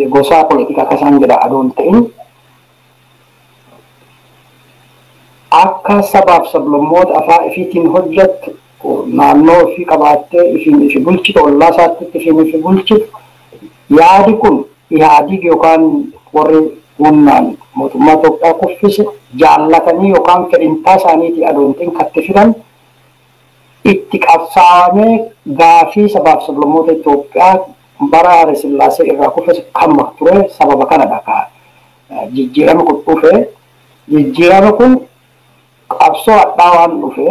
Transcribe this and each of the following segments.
Gosaa poolitikaa akka isaan jedha adoon ta'in, akka sabaaf sablammoota afaan ifiitiin hojjettu, naannoo ofii qabaattee ifiin ifi bulchitu, ollaa isaatti ifiin ifi bulchitu, yaadi kun Ihaadiig yookaan warri humnaan mootummaa Itoophiyaa kuffise jaallatanii yookaan fedhintaa isaaniitii adoon ta'in katti fidan, itti qabsaa'amee gaafii sabaaf sablammoota Itoophiyaa bara Haile Sillaasee irraa kuffise kan ture sababa kanadha ka jijjiirama kun dhufe. Jijjiirama kun qabsoo hadhaa waan dhufe,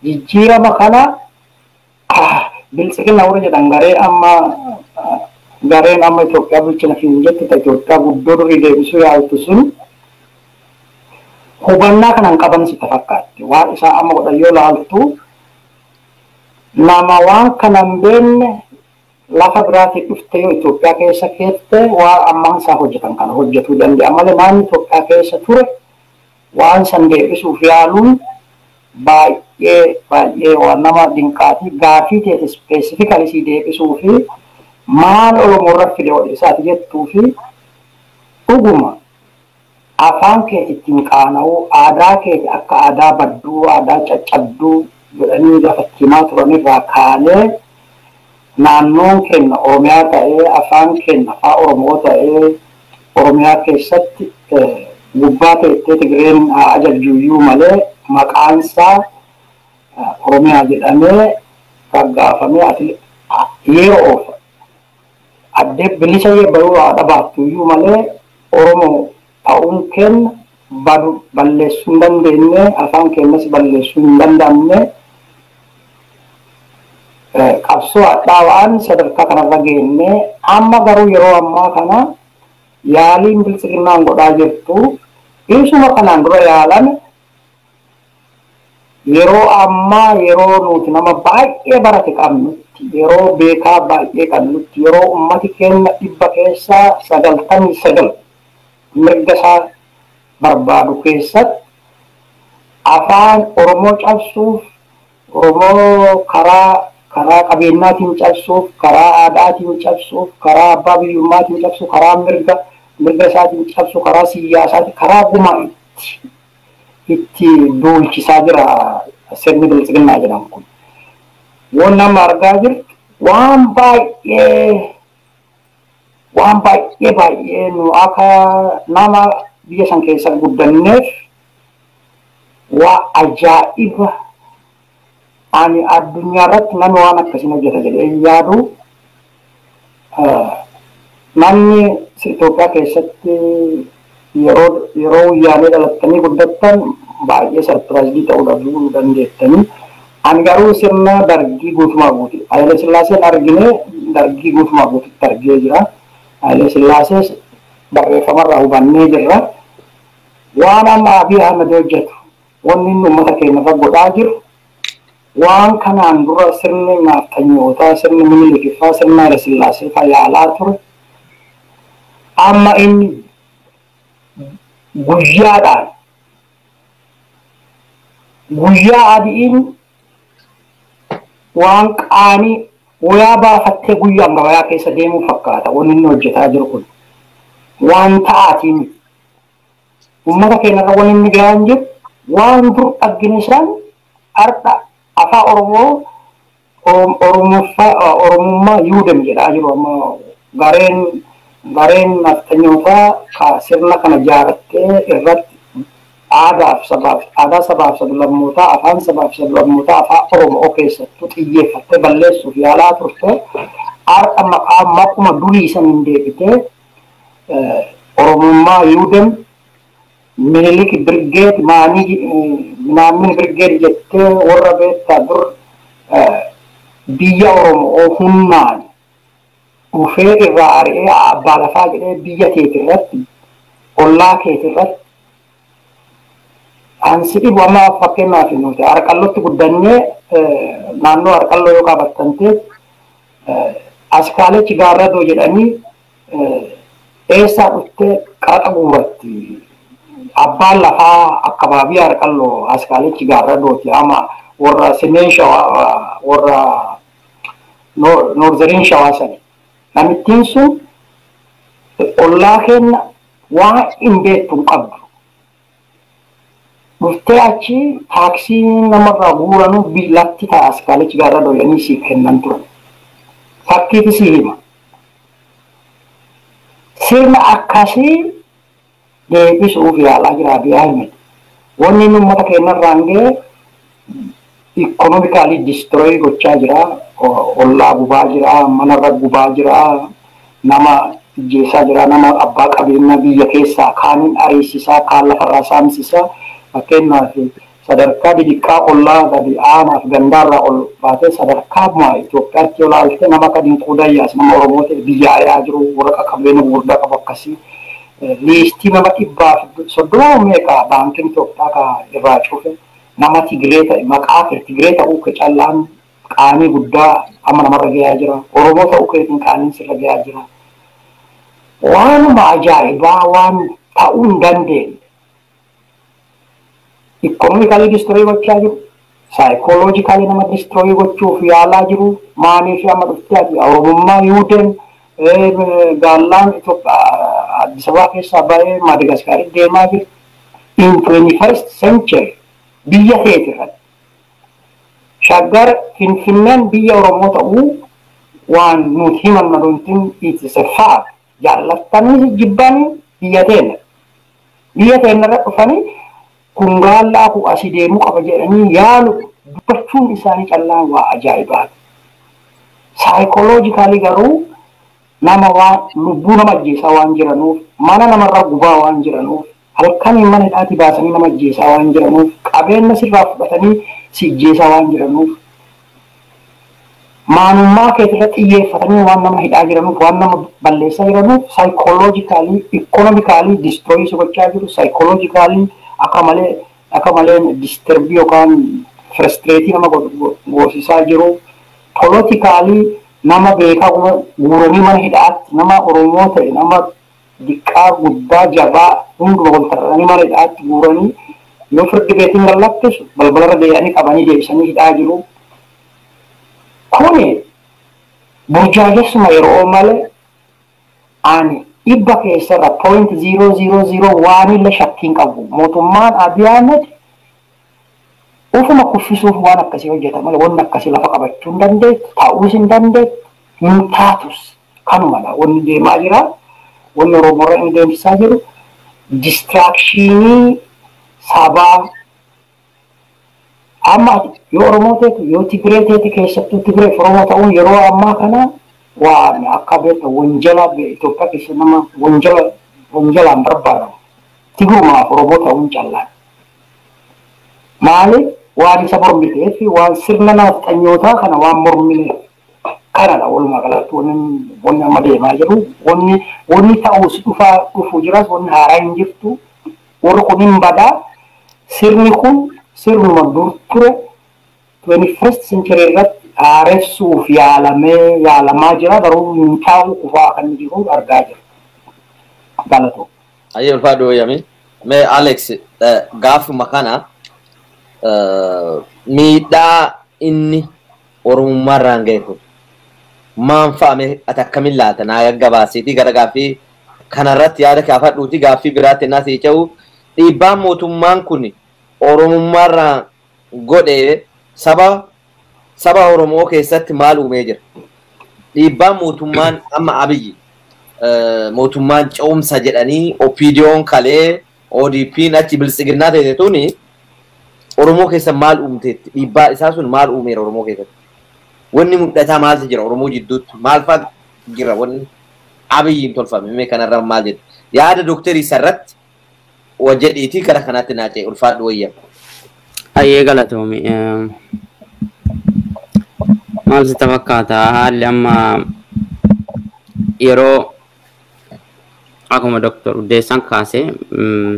jijjiirama kana Biltsiginna warra jedhan, garee amma gareen amma Itoophiyaa bulchina fi jettu, ta Itoophiyaa guddoo durii deebisuu yaaltu sun, hubannaa kanan qaban sitti fakkaatti. Waan isaa amma godhan yoo laaltu, nama waan kana hin beekne lafa biraatii dhufte yoo Itoophiyaa keessa keette waan ammaan isaa hojjetan kana hojjetuu danda'a malee, naanni Itoophiyaa keessa ture waan san deebisuuf yaaluun baay'ee baay'ee waan nama dinqaati. Gaafii ta'e specifically sii deebisuu fi maal Oromoo irra fide isaati jettuu fi, dhuguma afaan kee ittiin qaana'uu, aadaa keeti akka aadaa badduu, aadaa caccabduu jedhanii lafatti himaa turanirraa kaanee, naannoon keenya Oromiyaa ta'ee, afaan keenya afaan Oromoo ta'ee, Oromiyaa keessatti gubbaa teettee Tigireen haa ajajjuyyuu malee maqaansaa Oromiyaa jedhamee raggaafamee, yeroo addee bilisa bayuu haa dhabaattuyyuu malee Oromoo ta'uun keenya badu balleessuu hin dandeenye, afaan keenyas balleessuu hin danda'amne. Qabsoo hadhaawaan sadarkaa kanarra geenne. Amma garuu yeroo ammaa kana yaaliin Biltsiginnaan godhaa jirtu ibsuma kanaan dura yaalame. Yeroo ammaa, yeroo nuti nama baay'ee barate qabnutti, yeroo beekaa baay'ee qabnutti, yeroo ummati keenya 99% mirga isaa barbaadu keessatti, afaan Oromoo cabsuuf, Oromoo karaa qabeenyaatiin cabsuuf, karaa aadaatiin cabsuuf, karaa abbaa biyyummaatiin cabsuuf, karaa mirga isaatiin cabsuuf, karaa siyaasaatiin, karaa gumaa itti duulchisaa jira sirni Biltsiginnaa jedhamu kun. Waan nama argaa jirtu waan baay'ee baay'ee nu akka nama biyya san keessa guddanneef waa ajaa'iba. Ani addunyaa irratti namni waan akkasiin hojjeta jedhee hin yaadu. Namni Itoophiyaa keessatti yeroo wayyaanee dhalattanii guddattan baay'ee surprise ta'uu dhabuu dandeettanii. Ani garuu sirna Dargii guutumaa guutu, Haile Sillaaseen argine, Dargii guutumaa guututti argee jira. Haile Sillaasees barreeffamarraa hubannee jirra. Waan amma Abiy Ahmed hojjetu, wanni inni uummata keenya irra godhaa jiru, waan kanaan dura sirni naaftanyootaa, sirni Minilikiffaa, sirni Haile Sillaasee faa yaalaa ture. Amma inni guyyaadhaan guyyaa adiin waan qaanii wayaa baafattee guyyaan gabayaa keessa deemuu fakkaata wanni inni hojjetaa jiru kun. Waan ta'aatii miti. Uummata keenya irra wanni inni gahaa hin jiru, waan dur dhaggine isaan har'a afaan Oromoo Oromummaa yuudem jedhaa jiru. Amma gareen naftanyootaa ka sirna kana jaarattee irratti aadaaf sabaaf aadaa sabaaf sablammootaa, afaan sabaaf sablammootaa, afaan Oromoo keessattuu xiyyeeffattee balleessuuf yaalaa turte, har'a maqaa maquma durii saniin deebitee Oromummaa yuudem, Minilik Brigade, maanii minaamin brigade jettee, warra beektaa dur biyya Oromoo humnaan dhufee irraa ari'ee abbaa lafaa jedhee biyya keeti irratti, ollaa keeti irratti. Ansi dhibu amma fakkeenyaaf nuti Harqallotti guddannee, naannoo Harqalloo yoo qabattantee, Askaalechi Gaarradoo jedhanii eessaa dhuftee qaraxa guuratti? Abbaan lafaa akkabaabii Harqalloo Askaalechi Gaarradooti. Amma warra Semeen Shawaa, warra Northern Shawaa sani. Namittiin sun Ollaa keenya waan hin beektu hin qabdu. Dhuftee achi taaksii namarraa guuranu latti ta'a kaalichi gaarra dhoyanii siif kennan turan. Fakkiitu si hima. Sirna akkasii deebisuuf yaalaa jira Abiy Ahmed. Wanni inni uummata keenyarraan ga'e economically destroy gochaa jira. Ollaa gubaa jira, manarra gubaa jira, nama ijjeessaa jira, nama abbaa qabeenyaa biyya keessaa kaaniin ariisisaa, kaan lafarraa saamsisaa. Fakkeenyaaf sadarkaa didiqqaa ollaa gadi aanaaf gandaarraa ol baatee sadarkaa ammaa Itoophiyaatti yoo ilaalte nama akka Dinquu Dayyaas nama Oromoo ta'e biyya ari'aa jiru warra qabeenya gurguddaa qabu akkasii liistii nama 130 meeqa baankiin Itoophiyaa ka irraa cufe nama Tigree ta'e maqaa kee Tigree ta'uu kee callaan qaanii guddaa amma namarra gahaa jira. Oromoo ta'uu keetiin qaaniin sirra gahaa jira. Waanuma ajaa'ibaa waan ta'uu hin dandeenye. Economically destroy gochaa jiru. Psychologically nama destroy gochuuf yaalaa jiru. Maaliif amma dhuftee ati Oromummaa Yuudeen gaallaan Itoophiyaa Addis Ababaa keessaa ba'ee Maadagaskaarii deemaa jiru. In 21st century biyya keeti irratti. Shaggar Finfinneen biyya Oromoo ta'uu waan nuti himan maluuntiin it is a fact. Jaallattanii jibbanii biyya teenya. Biyya teenya irra dhufanii kun gaallaa kun asii deemuu qaba jedhanii yaalu dubbachuun isaanii callaa waa ajaa'ibaati. Psychologically garuu nama waan lubbuu nama ajjeesaa waan jiranuuf, mana namarraa gubaa waan jiranuuf, halkaniin mana hidhaatii baasanii nama ajjeesaa waan jiranuuf, qabeenya sirraa fudhatanii si ajjeesaa waan jiranuuf, maanummaa keetirra xiyyeeffatanii waan nama hidhaa jiranuuf, waan nama balleessaa jiranuuf, psychologically, economically destroy si gochaa jiru, psychologically akka malee disturb yookaan frustrate nama goosisaa jiru, politically nama beekaa guuranii mana hidhaatti nama Oromoo ta'e nama diqqaa guddaa jabaa hunduma wal tarranii mana hidhaatti guuranii yoo firdi beetiin gallakkisu balbalarra deebi'anii qabanii deebisanii hidhaa jiru. Kuni burjaajessuma yeroo malee ani 100 keessarra 0.001 illee shakkiin qabu. Mootummaan Abiy Ahmed ufuma kuffisuuf waan akkasii hojjeta malee wanni akkasii lafa qabachuu hin dandeettu, taa'uus hin dandeettu, hin taatus. Kanumadha wanni deemaa jira. Wanni Oromoorra inni deemsisaa jiru distraction sabaa. Amma yoo Oromoo teetu yoo Tigree teete, keessattuu Tigree fi Oromoo ta'uun yeroo ammaa kana waan akka beektu wanjala Itoophiyaa keessa nama wanjala wanjalaan barbaadamu. Tigrumaaf Oromoo ta'uun callaan. Maali? Waan isa mormiteef, waan sirna nafxanyootaa kana waan mormineef. Kanadha walumaa galatti wanni amma deemaa jiru. Wanni ta'us dhufaa dhufu jiras wanni haaraa hin jirtu. Warri kun hin badaa. Sirni kun sirnuma dur ture 21st century irratti haaressuuf yaalamee yaalamaa jira, garuu hin taa'u, kufaa kan jiru argaa jira. Galatoo. Ayyee, ulfaadhu wayyami. Mee Alex, gaafuma kana miidhaa inni Oromummaarraan ga'e kun maan fa'ame, ati akkamiin laata? Naa gaggabaasiitii gara gaaffii kanarratti yaada kaafadhuuti gaaffii biraatti naa sii ce'u. Dhiibbaan mootummaan kun Oromummaarraan godhe saba Oromoo keessatti maal uumee jira? Dhiibbaan mootummaan amma Abiyyi mootummaan ce'umsa jedhanii OPDO'n kalee ODP'n achi biltsiginnaa ta'e tuni Oromoo keessa maal uumteetti? Dhiibbaa isaa sun maal uumeera Oromoo keessatti? Wanni mul'ataa maaltu jira Oromoo jidduutti? Maal fa'aa jira wanni Abiyyiin tolfame? Mee kanarra maal jedhu? Yaada dooktarii isarratti jedhiitii gara kanaatti naa ce'e, ulfaadhu wayya. Ayyee, galatoomi. Maal sitti fakkaata haalli amma yeroo akkuma Doktor Uddeessaan kaase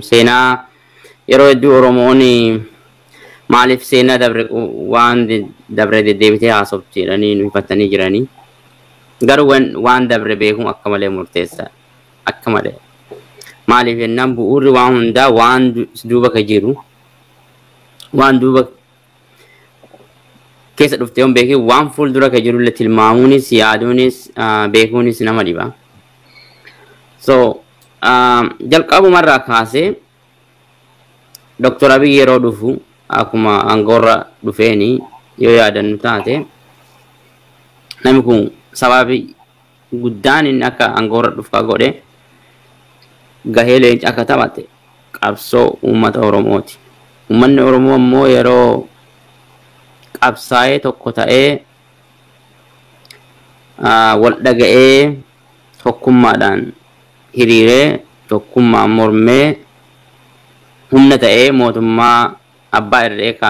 seenaa yeroo hedduu Oromoon maaliif seenaa dabre waan dabre deddeebitee haasofti jedhanii nu hifatanii jiranii. Garuu waan dabre beekuun akka malee murteessa. Akka malee. Maaliif jennaan, bu'uurri waan hundaa waan duuba ka jiru waan duuba keessa dhuftee yoon beekin waan fuuldura ka jirullee tilmaamuunis yaaduunis beekuunis nama dhiba. So jalqabumarraa kaasee Dr. Abiy yeroo dhufu akkuma aangoorra dhufeeni yoo yaadannu taate namni kun sababi guddaan inni akka aangoorra dhufu godhe gahee leenca akka taphate qabsoo uummata Oromooti. Uummanni Oromoo ammoo yeroo qabsaa'ee tokko ta'ee wal dhaga'ee tokkummaadhaan hiriiree tokkummaan mormee humna ta'ee mootummaa abbaa irree ka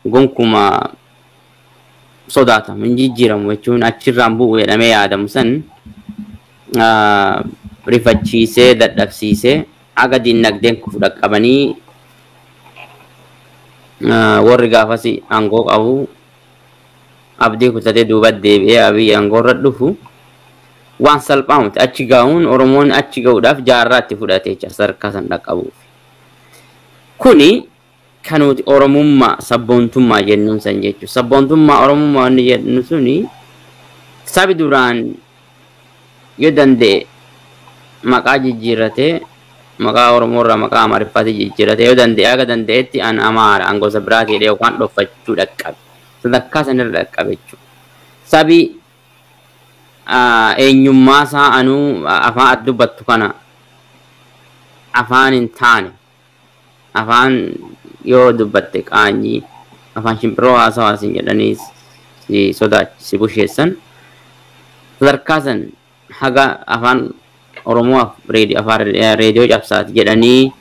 gonkuma sodaatamu hin jijjiiramu jechuun achirraan bu'u jedhamee yaadamu san rifachiisee dadhabsiisee aga diinagdeen kufu dhaqqabanii warri gaafas aangoo qabu abdii kutatee duuba deebi'ee Abiy aangoorra dhufu waan salphaa miti. Achi ga'uun Oromoon achi ga'uudhaaf jaarraa itti fudhate jecha sadarkaa san dhaqqabuuf. Kuni kan nuti Oromummaa sabboontummaa jennuun san jechuudha. Sabboontummaa Oromummaa wanni jennu suni sabi duraan yoo danda'e maqaa jijjiirratee maqaa Oromoo irraa maqaa Amaariffaatti jijjiirratee yoo danda'e aga danda'etti an Amaara an gosa biraati jedhee yookaan dhoffachuu dhaqqabe. Sadarkaa sanirra dhaqqabe jechuudha. Sabi eenyummaa isaa anuu afaan ati dubbattu kana afaan hin taane afaan yoo dubbatte qaanyii afaan shimbirroo haasawaa sin jedhanii si sodaachi si busheessan sadarkaa san haga afaan Oromoo afaan reediyoo cabsaati jedhanii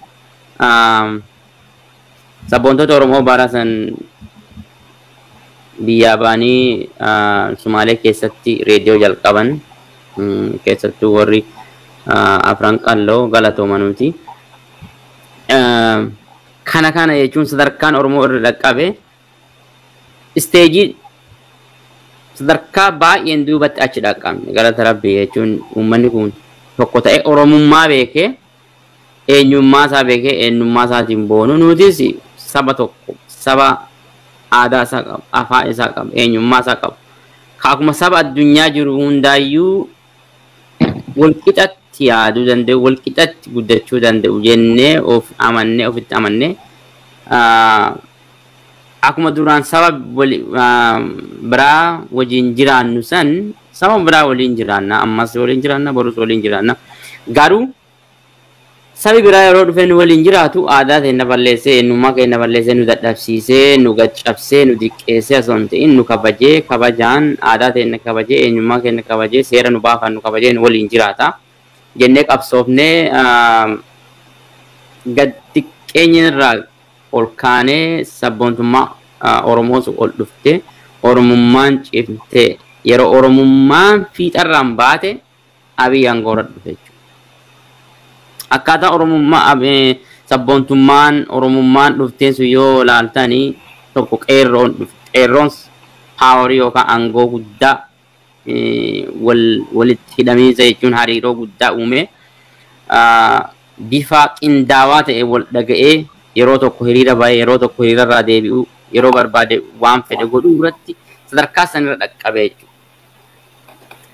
sabboontota Oromoo bara san biyyaa ba'anii Sumaalee keessatti reediyoo jalqaban keessattuu warri afran qalloo galatoomanuuti. Kana kana jechuun sadarkaan Oromoo irra dhaqqabe isteejii sadarkaa baay'een duubatti achi dhaqqabne galata rabbii jechuun uummanni kun tokko ta'ee Oromummaa beekee eenyummaa isaa beekee eenyummaa isaatiin boonu nutis saba tokko saba aadaa isaa qabu afaan isaa qabu eenyummaa isaa qabu akkuma saba addunyaa jiru hundaayyuu walqixatti yaaduu danda'u walqixatti guddachuu danda'u jennee of amannee ofitti amannee akkuma duraan saba biraa wajjin jiraannu san saba biraa waliin jiraanna ammas waliin jiraanna borus waliin jiraanna garuu sabi biraa yeroo dhufee nu waliin jiraatu aadaa keenya balleessee eenyummaa keenya balleessee nu dadhabsiisee nu gaccabsee nu diqqeessee osoo hin ta'in nu kabajee kabajaan aadaa keenya kabajee eenyummaa keenya kabajee seera nu baafannu kabajee nu waliin jiraata jennee qabsoofnee gad xiqqeenya irraa ol kaanee sabboontummaa Oromoos ol dhufte Oromummaan cimtee yeroo Oromummaan fiixarraan baate Abiy aangoorra dhufe jechuudha. Akkaataa Oromummaa sabboontummaan Oromummaan dhufteen sun yoo ilaaltanii tokko qeerroon dhufe. Qeerroon paawarii yookaan aangoo guddaa walitti hidhamiinsa jechuun hariiroo guddaa uume bifa qindaawaa ta'e wal dhaga'ee yeroo tokko hiriira bahee yeroo tokko hiriira irraa deebi'u yeroo barbaade waan fedhe godhuu irratti sadarkaa sanirra dhaqqabe jechuudha.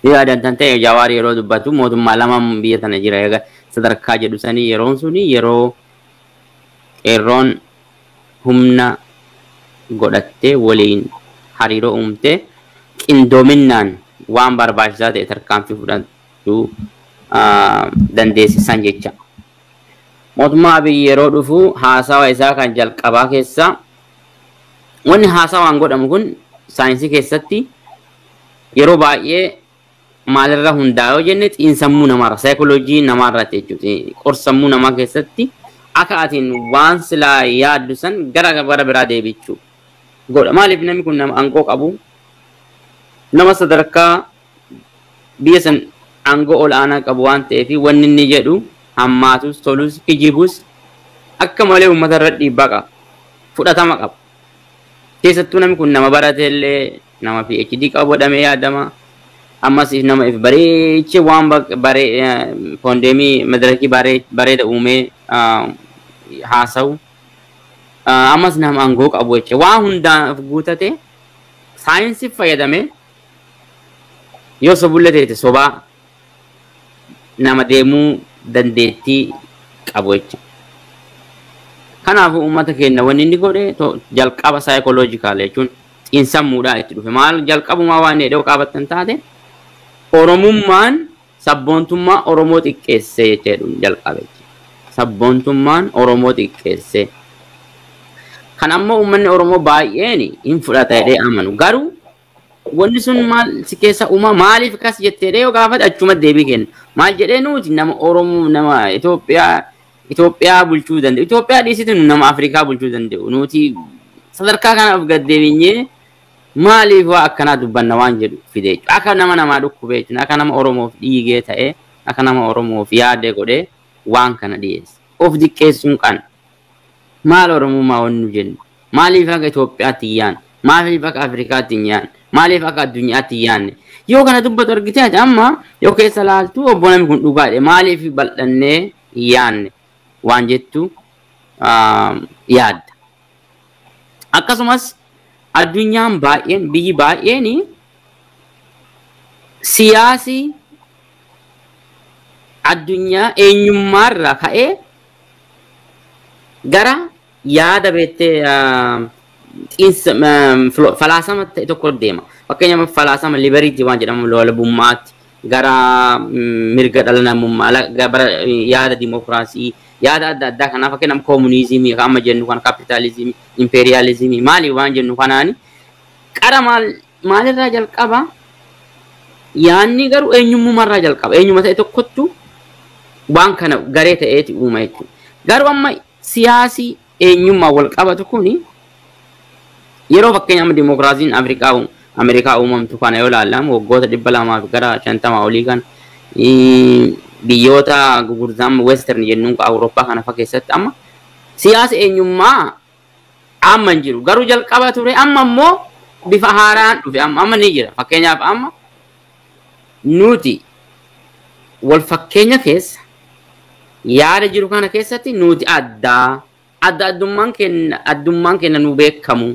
Yoo yaadattan ta'e Jawaar yeroo dubbatu mootummaa lama biyya tana jira sadarkaa jedhu sanii yeroon suni yeroo qeerroon humna godhattee waliin hariiroo uumtee qindoominaan waan barbaachisaa ta'e tarkaanfii fudhachuu dandeessisan jecha. Mootummaa Abiy yeroo dhufu haasawa isaa kan jalqabaa keessa wanni haasawaan godhamu kun saayinsii keessatti yeroo baay'ee maalirra hundaa'oo jenne xiinsammuu namaarra saayikooloojii namaarratti jechuudha. Qorsammuu namaa keessatti akka atiin waan silaa yaaddu san gara gara biraa deebichuu godha. Maaliif namni kun nama aangoo qabu nama sadarkaa biyya san aangoo ol aanaa qabu waan ta'eef wanni inni jedhu hammaatus tolus kijibus akka malee uummata irra dhiibbaa qaba. Fudhatama qaba. Keessattuu namni kun nama barate illee nama PhD qabu godhamee yaadama. Ammas nama if bareechee waan baree foondeemii madarakii bareeda uumee haasa'u. Ammas nama aangoo qabu jecha waan hundaan of guutate saayinsii fayyadamee yoo sobullee ta'e sobaa nama deemuu Dandeettii qabu jecha. Kanaafuu uummata keenya wanni inni godhe jalqaba saayikoloojikaal jechuun xiinsammuudhaan itti dhufe. Maal jalqabumaa waan jedhee qabattan taate Oromummaan sabboontummaa Oromoo xiqqeessee jechuun jalqabe. Sabboontummaan Oromoo xiqqeessee. Kan ammoo uummanni Oromoo baay'een hin fudhata jedhee amanu. Garuu wanni sun maal si keessa uuma maaliif akkas jettee yoo gaafate achuma deebii kenna. Maal jedhee nuti nama Oromoo nama Itoophiyaa bulchuu danda'u. Itoophiyaa dhiisitu nama Afrikaa bulchuu danda'u. Nuti sadarkaa kanaaf gad deebinyee maaliif waa akkanaa dubbanna waan jedhu fide jechuudha. Akka nama namaa dhukkubee jechuudha. Akka nama Oromoof dhiigee ta'ee akka nama Oromoof yaadee godhee waan kana dhiyeesse. Of diqqeessuun kana. Maal Oromummaa wanni nu jennu? Maaliif akka Itoophiyaatti hin yaanne? Maaliif akka Afrikaatti hin yaanne? Maaliif akka addunyaatti hin yaanne? Yoo kana dubbatu argite ati amma yoo keessa laaltu obbo namni kun dhugaadha. Maaliif bal'annee hin yaanne waan jettu yaadda. Akkasumas addunyaan baay'een biyyi baay'een siyaasi addunyaa eenyummaarraa ka'ee gara yaada beektee falaasama ta'e tokko deema. Fakkeenyaaf falaasama liberiitii waan jedhamu walabummaatti gara mirga dhala namummaa yaada dimokiraasii yaada adda addaa kanaa fakkeenyaaf koomuniizimii kan amma jennu kana kaapitaalizimii impeeriyaalizimii maali waan jennu kanaani qara maalirraa jalqaba yaanni garuu eenyummaarraa jalqaba eenyuma ta'e tokkottu waan kana garee ta'eeti uuma jechuudha. Garuu amma siyaasii eenyummaa wal qabatu kuni yeroo fakkeenyaaf dimokiraasiin Afrikaa Ameerikaa uumamtu kana yoo ilaallamu waggoota 250 olii kan biyyoota gurguddaan western jennuun Awurooppaa kana fa keessatti amma siyaasa eenyummaa amma hin jiru. Garuu jalqaba ture amma immoo bifa haaraan dhufe amma ni jira. Fakkeenyaaf amma nuti wal fakkeenya keessa yaada jiru kana keessatti nuti addaa adda addummaan keenya nu beekamu.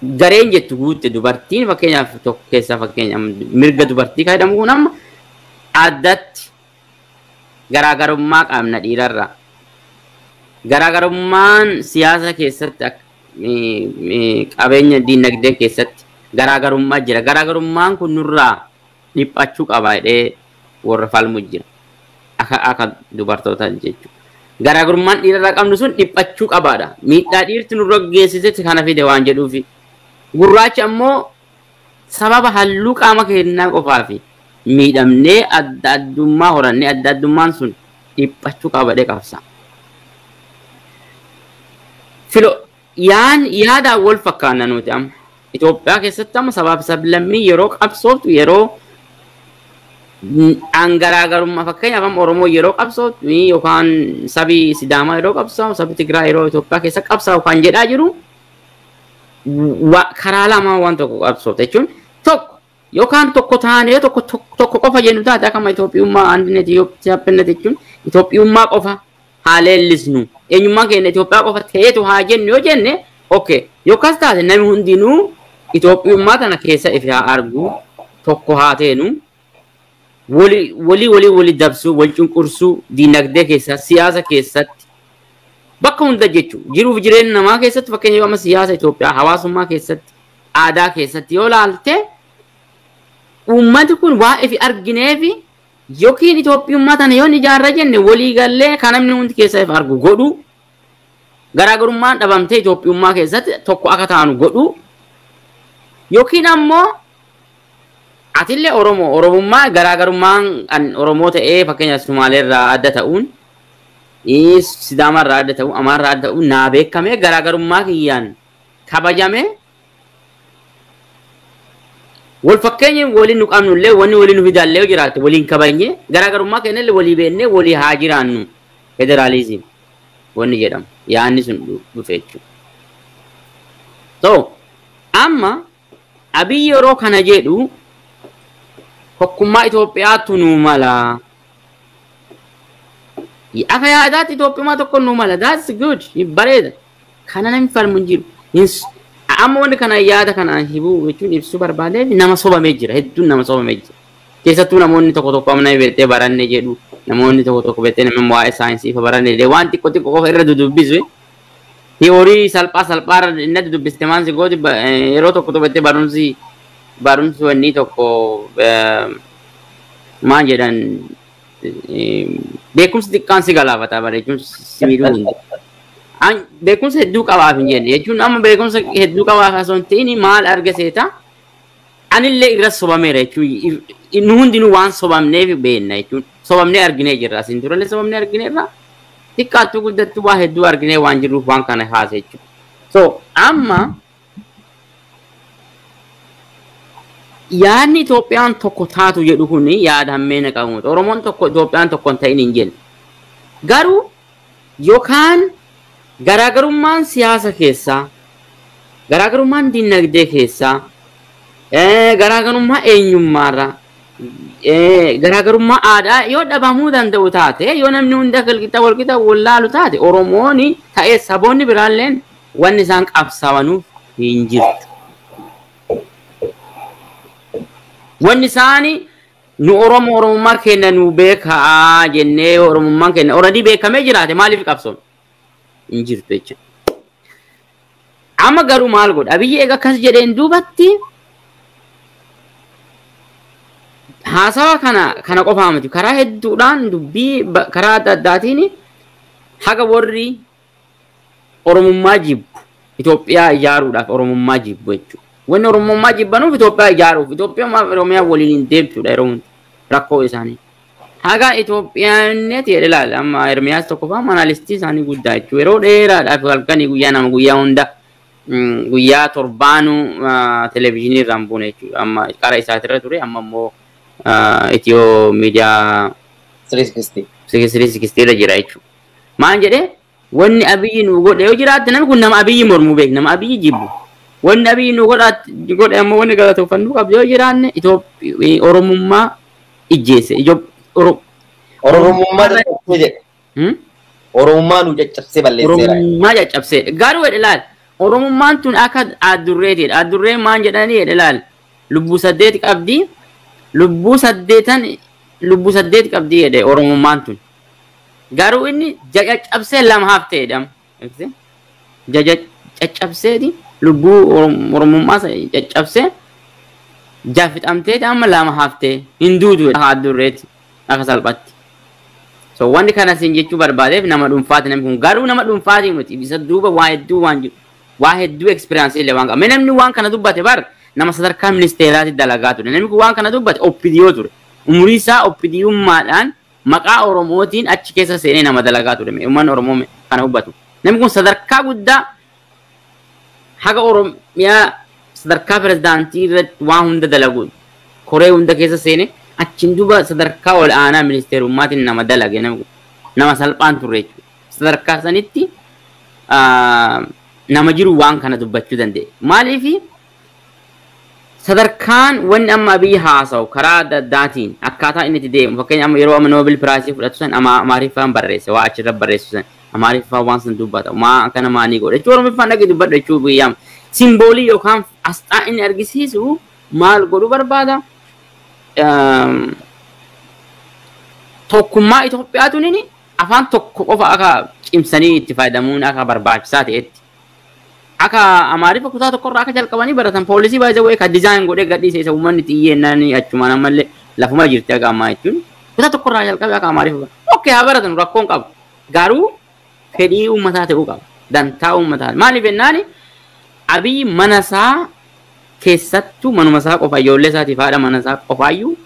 Gareen jettu guutte dubartiin fakkeenyaaf tokko keessaa fakkeenyaaf mirga dubartii kan jedhamu kun amma addatti garaagarummaa qabna dhiirarraa. Garaagarummaan siyaasa keessatti qabeenya diinagdee keessatti garaagarummaa jira. Garaagarummaan kun nurraa dhiphachuu qaba jedhee warra falmu jira. Akka dubartootaa jechuudha. Garaagarummaan dhiirarraa qabnu sun dhiphachuu qabaadha. Miidhaa dhiirti nurra geessisetti kana fide waan jedhuufi. Gurraachi ammoo sababa halluu qaama keenyaa qofaafi miidhamnee adda addummaa horannee adda addummaan sun dhiphachuu qaba jedhee qabsa. Filo yaadaan wal fakkaanna nuti amma. Itoophiyaa keessatti amma sabaaf sablammii yeroo qabsooftu yeroo garaagarummaa fakkeenyaaf amma Oromoo yeroo qabsooftu yookaan sabi Sidaamaa yeroo qabsaa'u sabi Tigraay yeroo Itoophiyaa keessa qabsaa'u kan jedhaa jiru karaa lamaan waan tokko qabsoofta jechuun tokko yookaan tokko taanee tokko qofa jennu taate akkama Itoophiyummaa andinet Itoophiyaannet jechuun Itoophiyummaa qofa haa leellisnu eenyummaan keenya Itoophiyaa qofa ta'eetu haa jennu yoo jenne okay yookaas taate namni hundinuu Itoophiyummaa tana keessa ife haa argu tokko haa teenu walii walii walii dabsuu wal cunqursuu diinagdee keessa siyaasa keessatti bakka hunda jechuun jiruuf jireenya namaa keessatti fakkeenyaaf amma siyaasa Itoophiyaa hawaasummaa keessatti aadaa keessatti yoo laalte uummati kun waa ifi argineefi yookiin Itoophiyummaa tana yoo ijaarra jenne walii gallee kan namni hundi keessa if argu godhu garaagarummaan dhabamtee Itoophiyummaa keessatti tokko akka taanu godhu yookiin ammoo atillee Oromoo Oromummaa garaagarummaan Oromoo ta'ee fakkeenyaaf Sumaaleerraa adda ta'uun Sidaamarraa adda ta'uun Amaarraa adda ta'uun naa beekamee garaagarummaa kiyyaan kabajamee wal fakkeenya waliin nu qabnullee wanni waliin nu fidallee jiraate waliin kabajnee garaagarummaa keenyallee walii beennee walii haa jiraannu federaalizim wanni jedhamu yaanni sun dhufe jechuudha. So amma Abiy yeroo kana jedhu tokkummaa Itoophiyaatu nuu mala. Akka yaadaatti Itoophiyummaa tokko nuu mala. That's good. Bareeda. Kana namni falmu hin jiru. Amma wanni kana yaada kanaan hibuu jechuun ibsuu barbaadeef nama sobamee jira. Hedduun nama sobamee jira. Keessattuu namoonni tokko tokko amna beektee baranne jedhu, namoonni tokko tokko beektee namni waa'ee saayinsii fa baranne jedhe waan xiqqoo xiqqoo qofa irra dudubbisu. Tiyoorii salphaa salphaa irra inni dudubbiste maan si gooti yeroo tokko tokko beektee barumsi wanni tokko maal jedhan beekumsi xiqqaan si galaafata bara jechuun si miidhuu danda'a. Beekumsa hedduu qabaaf hin jenne jechuun amma beekumsa hedduu qabaaf osoo hin ta'in maal arga seeta anillee irra sobameera jechuun nu hundinuu waan sobamneef beekna jechuun sobamnee arginee jirra asiin durallee sobamnee argineerra xiqqaattuu guddattuu waa hedduu arginee waan jirruuf waan kana haase jechuudha. So amma yaadni Itoophiyaan tokko taatu jedhu kun yaada hammeena qabu. Oromoon tokko Itoophiyaan tokko hin ta'in hin jenne. Garuu yookaan garaagarummaan siyaasa keessaa, garaagarummaan dinagdee keessaa, garaagarummaa eenyummaarraa, garaagarummaa aadaa yoo dhabamuu danda'u taate, yoo namni hunda walqixa walqixa wallaalu taate, Oromoon ta'ee saboonni biraalleen wanni isaan qabsaawanuuf hin jirtu. Wanni isaani nu Oromoo Oromummaa keenya nu beekaa jennee Oromummaan keenya already beekamee jiraate maaliif qabsoon hin jirtu jechuudha. Amma garuu maal godha? Abiyyi eega akkas jedheen duubatti haasawa kana qofaa miti karaa hedduudhaan dubbii karaa adda addaatiin haga warri Oromummaa jibbu Itoophiyaa ijaaruudhaaf Oromummaa jibbu jechuudha. Wanni Oromummaa jibbanuuf Itoophiyaa ijaaruuf Itoophiyaa Oromiyaa waliin hin deemtudha yeroo hunda rakkoo isaanii. Haga Itoophiyaannet jedhe ilaala amma Ermiyaas tokko fa'aa manaalistii isaanii guddaa jechuudha. Yeroo dheeraadhaaf halkanii guyyaa nama guyyaa hunda guyyaa torbaanuu televezyiinii irraan buune jechuudha. Amma qara isaatirra ture amma immoo Itiyoo miidiyaa 360 360 irra jira jechuudha. Maal jedhee wanni Abiyyi nu godhe yoo jiraatte namni kun nama Abiyyi mormuu beeku nama Abiyyi jibbu. Wanni Abiyyi nu godhe ammoo wanni galateeffannuu qabdu yoo jiraanne Oromummaa ijjeesse. Oromummaa caccabsee jedhe. Oromummaa nu caccabsee balleesseera. Oromummaa caccabsee. Garuu jedhe laal Oromummaan tun akka addurreetiidha. Addurreen maal jedhanii jedhe laal lubbuu 8 qabdi. Lubbuu 8 lubbuu 8 qabdi jedhe Oromummaan tun. Garuu inni caccabsee lama haftee jedhama. Caccabseeti lubbuu Oromummaa caccabsee jaafixamteeti amma lama haftee hin duutu addurreeti akka salphatti. So wanni kana siin jechuu barbaadeef nama dhuunfaati namni kun garuu nama dhuunfaati miti isa duuba waa hedduu waan jiru waa hedduu ekspiriyaansii illee waan qaba. Namni waan kana dubbate bar nama sadarkaa ministeeraatti dalagaa ture. Namni kun waan kana dubbate oppidiyoo ture. Umurii isaa oppidiyummaadhaan maqaa Oromootiin achi keessa seenee nama dalagaa ture. Uummanni Oromoo kana hubbatu. Namni kun sadarkaa guddaa haga Oromiyaa sadarkaa pirezidaantii irratti waan hunda dalagu koree hunda keessa seene achiin duuba sadarkaa ol aanaa ministeerummaatiin nama dalage nama salphaan turre jechuudha. Sadarkaa sanitti nama jiru waan kana dubbachuu danda'e. Maaliif sadarkaan wanni amma Abiyyi haasa'u karaa adda addaatiin akkaataa inni itti deemu fakkeenya amma yeroo amma Noobel Piraayisii fudhatu san Amaariffaan barreesse waa achirra barreessu san Amaariffaan waan san dubbata maa akkana maanii godhe jechuun Oromiffaan dhaqee dubbadha jechuu guyyaa simboolii yookaan asxaa inni argisiisu maal godhuu barbaada? Tokkummaa Itoophiyaa tuni afaan tokko qofa akka cimsanii itti fayyadamuun akka barbaachisaa ta'etti. Akka Amaariffa kutaa tokkorraa akka jalqabanii baratan poolisii baay'ee wayii kan dizaayin godhee gadhiise isa uummanni xiyyeennaan achumaan ammallee lafuma jirti akka ammaa jechuun kutaa tokkorraa jalqabee akka Amaariffa. Okkee haa baratan rakkoon qabu. Garuu fedhii uummataa ta'uu qaba. Dantaa uummataa. Maaliif jennaani Abiyyi mana isaa keessattuu manuma isaa qofa ijoollee isaatiif haadha mana isaa qofaayyuu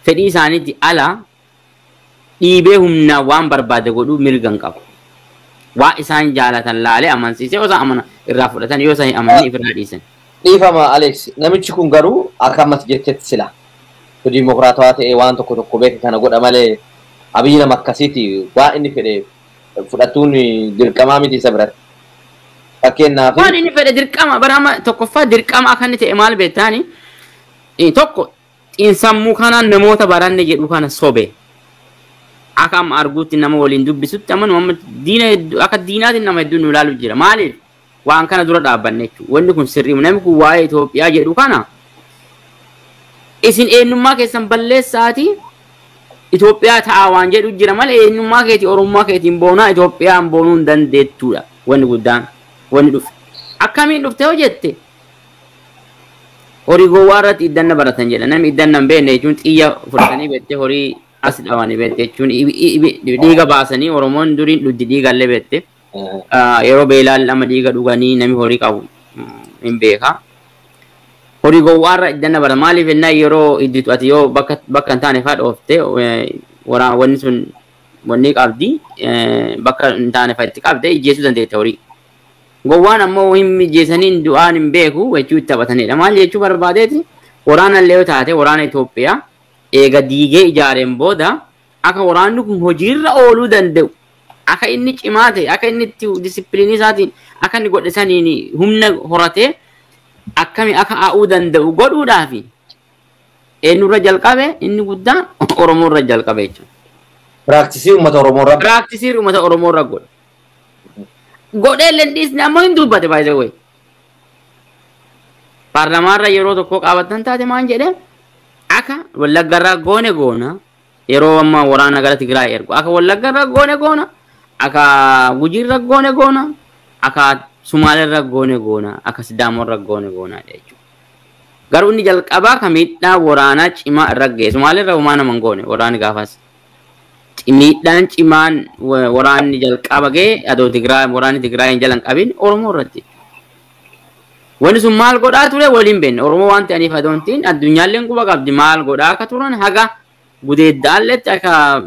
fedhii isaaniitti ala dhiibee humnaa waan barbaade godhuu mirga hin qabu. Waa isaan jaalatan laalee amansiisee osoo amana irraa fudhatan yoo isaan amananii ofirraa dhiisan. Dhiifama Alex namichi kun garuu akka ammas jettetti sila dimokiraatawaa ta'ee waan tokko tokko beeka kana godha malee Abiyyi nama akkasiiti waa inni fedhe fudhatuun dirqamaa miti isa biratti. Fakkeenyaaf waan inni fedhe dirqama bara amma tokkoffaa dirqama akka inni ta'e maal beektaani tokko xiinsammuu kanaan namoota baranne jedhu kana sobe. Akka amma arguutti nama waliin dubbisutti amma nu amma diina hedduu akka diinaatiin nama hedduu nu ilaalu jira. Maaliif waan kana dura dhaabbanne jechuudha. Wanni kun sirrii namni kun waa'ee Itoophiyaa jedhu kana Isin eenyummaa keessan balleessaati Itoophiyaa ta'aa waan jedhu jira malee eenyummaa keetii Oromummaa keetiin boonaa Itoophiyaan boonuu hin dandeettuudha wanni guddaan wanni dhufe. Akkamiin dhufte hoo jette? Horii gowwaa irratti iddanna baratan jedha. Namni iddanna hin beekne jechuun xiyya fudhatanii beekte horii as dhawanii beekte jechuun dhiiga baasanii Oromoon duriin dhugdi dhiigallee beekte. Yeroo beelaan lama dhiiga dhuganii namni horii qabu hin beeka. Horii gowwaarra iddanna barata. Maaliif jennaan yeroo idditu ati yoo bakka hin taane fa'aa dhoofte wanni sun wanni qabdi bakka hin taane fa'aa itti qabde ijjeessuu dandeette horii. Gowwaan ammoo hin mijeessanii du'aan hin beeku jechuu itti taphatanidha. Maal jechuu barbaadeeti waraana illee yoo taate waraana Itoophiyaa eega diigee ijaareen booda akka waraanni kun hojiirra ooluu danda'u akka inni cimaa ta'e akka inni itti disipiliinii isaatiin akka inni godhe saniin humna horatee akkami akka aa'uu danda'u godhuudhaaf eenyurra jalqabe inni guddaan Oromoorra jalqabe jechuudha. Piraaktisii uummata Oromoorra. Piraaktisii uummata Oromoorra godhe. Godhee illee dhiisne ammoo hin dubbate baay'ee wayi. Paarlamaarra yeroo tokko qaabatan taate maan jedhee akka Wallaggarraa goone goona yeroo ammaa waraana gara Tigraay ergu akka Wallaggarraa goone goona akka Gujiirra goone goona akka Sumaaleerra goone goona akka Sidaamoorra goone goona jechuudha. Garuu inni jalqabaa ka miidhaa waraanaa cimaa irra ga'e Sumaaleerra homaa nama hin goone waraanni gaafas. Miidhaan cimaan waraanni jalqaba ga'e adoo Tigraay waraanni Tigraay hin jalan qabin Oromoo irratti. Wanni sun maal godhaa ture waliin beekne Oromoo waan ta'aniif adoon ta'in addunyaalleen quba qabdi maal godhaa akka turan haga gudeeddaalletti akka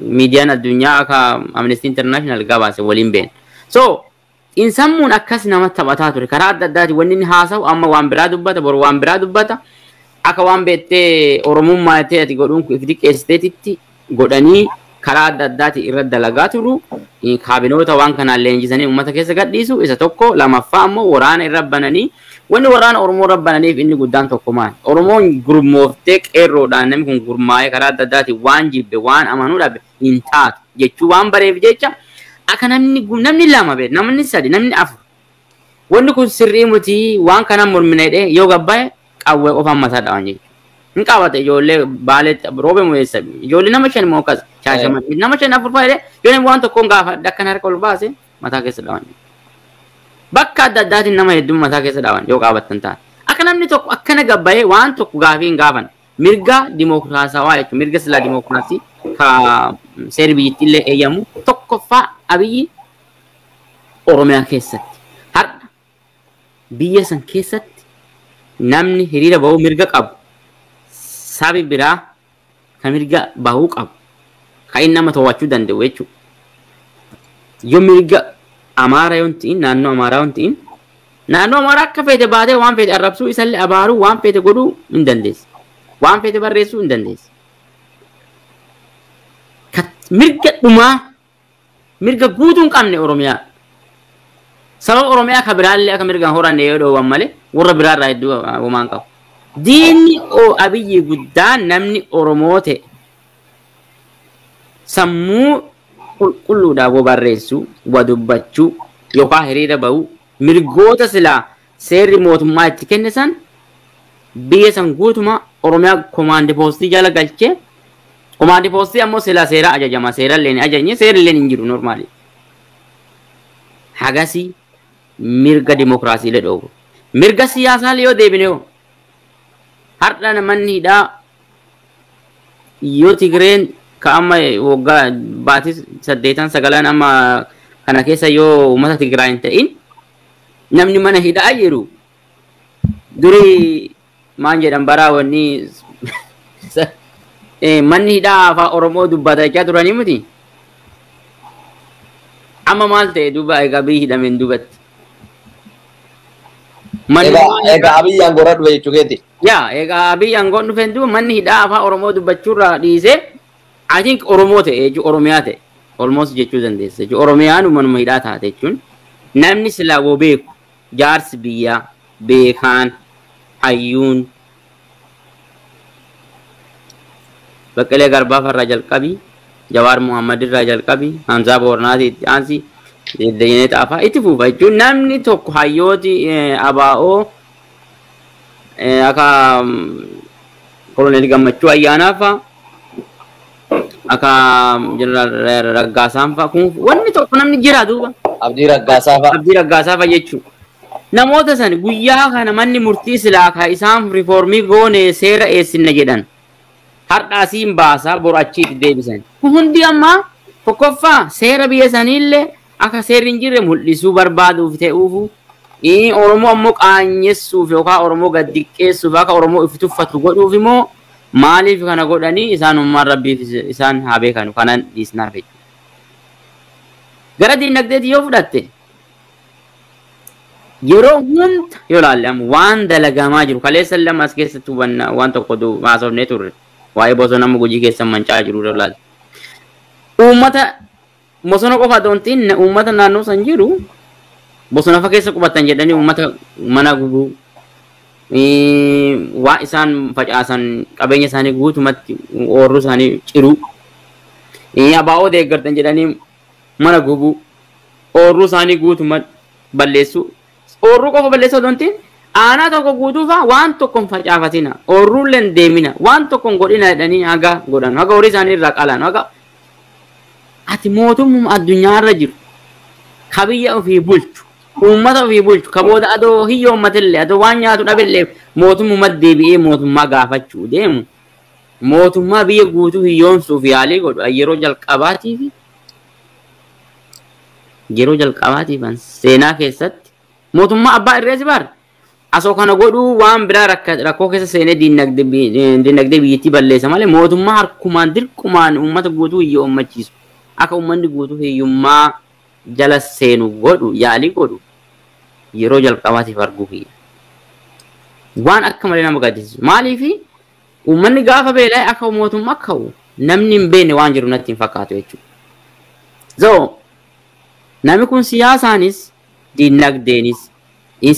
miidiyaan addunyaa akka Amnesty International gabaase waliin beekne. So insammuun akkas nama taphataa ture karaa adda addaati wanni inni haasa'u amma waan biraa dubbata boru waan biraa dubbata akka waan beektee Oromummaa ta'e ati godhuun if diqqeessiteetitti godhanii karaa adda addaati irra dalagaa turu kaabinoota waan kanaan leenjisanii uummata keessa gadhiisu isa tokko lamaffaa ammoo waraana irra bananii wanni waraana Oromoo irra bananiif inni guddaan tokko maali? Oromoon gurmooftee qeerroodhaan namni kun gurmaa'ee karaa adda addaati waan jibbe waan amanuu dhabe hin taatu jechuu waan bareef jecha akka namni lama beek namni sadi namni afur wanni kun sirrii miti waan kana mormina jedhee yoo gabbaa'e qawwee qofaan mataa dhawan jechuudha. Hin qabate ijoollee baaleetti roobe mo'eessa ijoollee nama shan moo akkas shaashamanii nama shan afur fa'aa jedhee ijoolleen waan tokkoon gaafa akkan harka ol baase mataa keessa dhawan. Bakka adda addaatiin nama hedduun mataa keessa dhawan yoo qaabattan taate. Akka namni tokko akkana gabbaa'ee waan tokko gaafii hin gaafan mirga dimookiraasawaa jechuudha mirga silaa dimookiraasii ka seerri biyyattii illee eeyyamu tokkoffaa Abiyyi Oromiyaa keessatti har'a biyya san keessatti namni hiriira bahuu mirga qabu sabi biraa ka mirga bahuu qabu ka inni nama to'achuu danda'u jechuudha. Yoo mirga Amaaraa yoo ta'in naannoo Amaaraa yoo ta'in naannoo Amaaraa akka feete baatee waan feete arrabsuu isallee abaaruu waan feete godhuu hin dandeessu. Waan feete barreessuu hin dandeessu. Mirga dhumaa mirga guutuu hin qabne Oromiyaa. Sababa Oromiyaa ka biraallee akka mirga horanne yoo dhoowwan malee warra biraarraa hedduu homaan qabu. Diinni Abiyyi guddaan namni Oromoo ta'e sammuu qulqulluudhaan waa barreessuu, waa dubbachuu yookaan hiriira bahuu mirgoota silaa seerri mootummaa itti kenne san biyya san guutumaa Oromiyaa komaandi poostii jala galchee komaandi poostii ammoo silaa seera ajajama seera illee hin ajajne seerri illee hin jiru normaali. Hagasii mirga dimookiraasii illee dhoobu. Mirga siyaasaa yoo deebine hoo har'a manni hidhaa yoo Tigreen ka amma waggaa baatii 8 9 amma kana keessa yoo uummata Tigraay hin ta'in namni mana hidhaa jiru durii maan jedhan baraa wanni manni hidhaa afaan Oromoo dubbata jechaa turanii miti. Amma maal ta'e duuba egaa biyyi hidhameen duubatti. Egaa Abiyyi aangoorra dhufe jechuu keeti. Yaa egaa Abiyyi aangoon dhufeen duuba manni hidhaa afaan Oromoo dubbachuurraa dhiisee I think Oromoo ta'e jechuun Oromiyaa ta'e almost jechuu dandeessa jechuun Oromiyaan manuma hidhaa taate jechuun namni silaa woo beeku jaarsi biyyaa beekaan hayyuun Baqqalee Garbaa farraa jalqabii Jawaar Muhammad irraa jalqabii Hamzaa Boornaatii itti aansi Dajanee Xaafaa itti fufa jechuun namni tokko hayyooti ABO Akka Koloneel Gammachuu Ayyaanaa fa'a, akka Jeneraal Raggaasaan fa'a, kun wanni tokko namni jira duuba. Abdii Raggaasaa fa'a. Abdii Raggaasaa fa'a jechuudha. Namoota san guyyaa kana manni murtii silaa ka isaan riifoormii goone seera eessinna jedhan. Har'aa siin baasaa boru achiitti deebisan. Kun hundi ammaa tokkoffaa seera biyya saniillee akka seerri hin jirre mul'isuu barbaaduuf ta'uufu. Oromoo ammoo qaanyessuuf yookaan Oromoo gad diqqeessuuf akka Oromoo if tuffatu godhuuf immoo maaliif kana godhanii isaanummaan rabbiif isaan haa beekanu kanan dhiisnaaf jechuudha. Gara diinagdeetti yoo fudhatte yeroo hunda yoo ilaalle amma waan dalagamaa jiru kaleessa lama as keessatti hubanna waan tokko haasofnee turre waa'ee bosona amma Gujii keessa manca'aa jiru yoo ilaalle. Uummata bosona qofa otoo hin ta'in uummata naannoo san jiru bosona fa keessa qubatan jedhanii uummata mana gubuu, waa isaan facaasan qabeenya isaanii guutumatti oorruu isaanii ciruu, abaa'oo deeggartan jedhanii mana gubuu, oorruu isaanii guutumatti balleessuu. Oorruu qofa balleessuu otoo hin ta'in aanaa tokko guutuufaa waan tokko hin facaafatina, oorruullee hin deemina, waan tokko hin godhina jedhanii haga godhan, haga horii isaanii irraa qalan, haga ati mootummaa addunyaarra jiru ka biyya ofii bulchu, uummata ofii bulchu, ka booda adoo hiyyoommatillee adoo waan nyaatu dhabillee mootummaa deebi'ee mootummaa gaafachuu deemu, mootummaa biyya guutuu hiyyoomsuuf yaalii godhu yeroo jalqabaatiif seenaa keessatti mootummaa abbaa irreessi bar asoo kana godhuu waan biraa rakkoo keessa seenee diinagdee biyyattii balleessa malee mootummaa harkumaan dirqumaan uummata guutuu hiyyoommachiisu akka uummanni guutuu hiyyummaa jala seenu godhu yaalii godhu yeroo jalqabaatiif arguu kiyya. Waan akka malee nama gaddisiisu. Maaliifi uummanni gaafa beela'e akka mootummaa ka'u namni hin beekne waan jiru natti hin fakkaatu jechuudha. So namni kun siyaasaanis diinagdeenis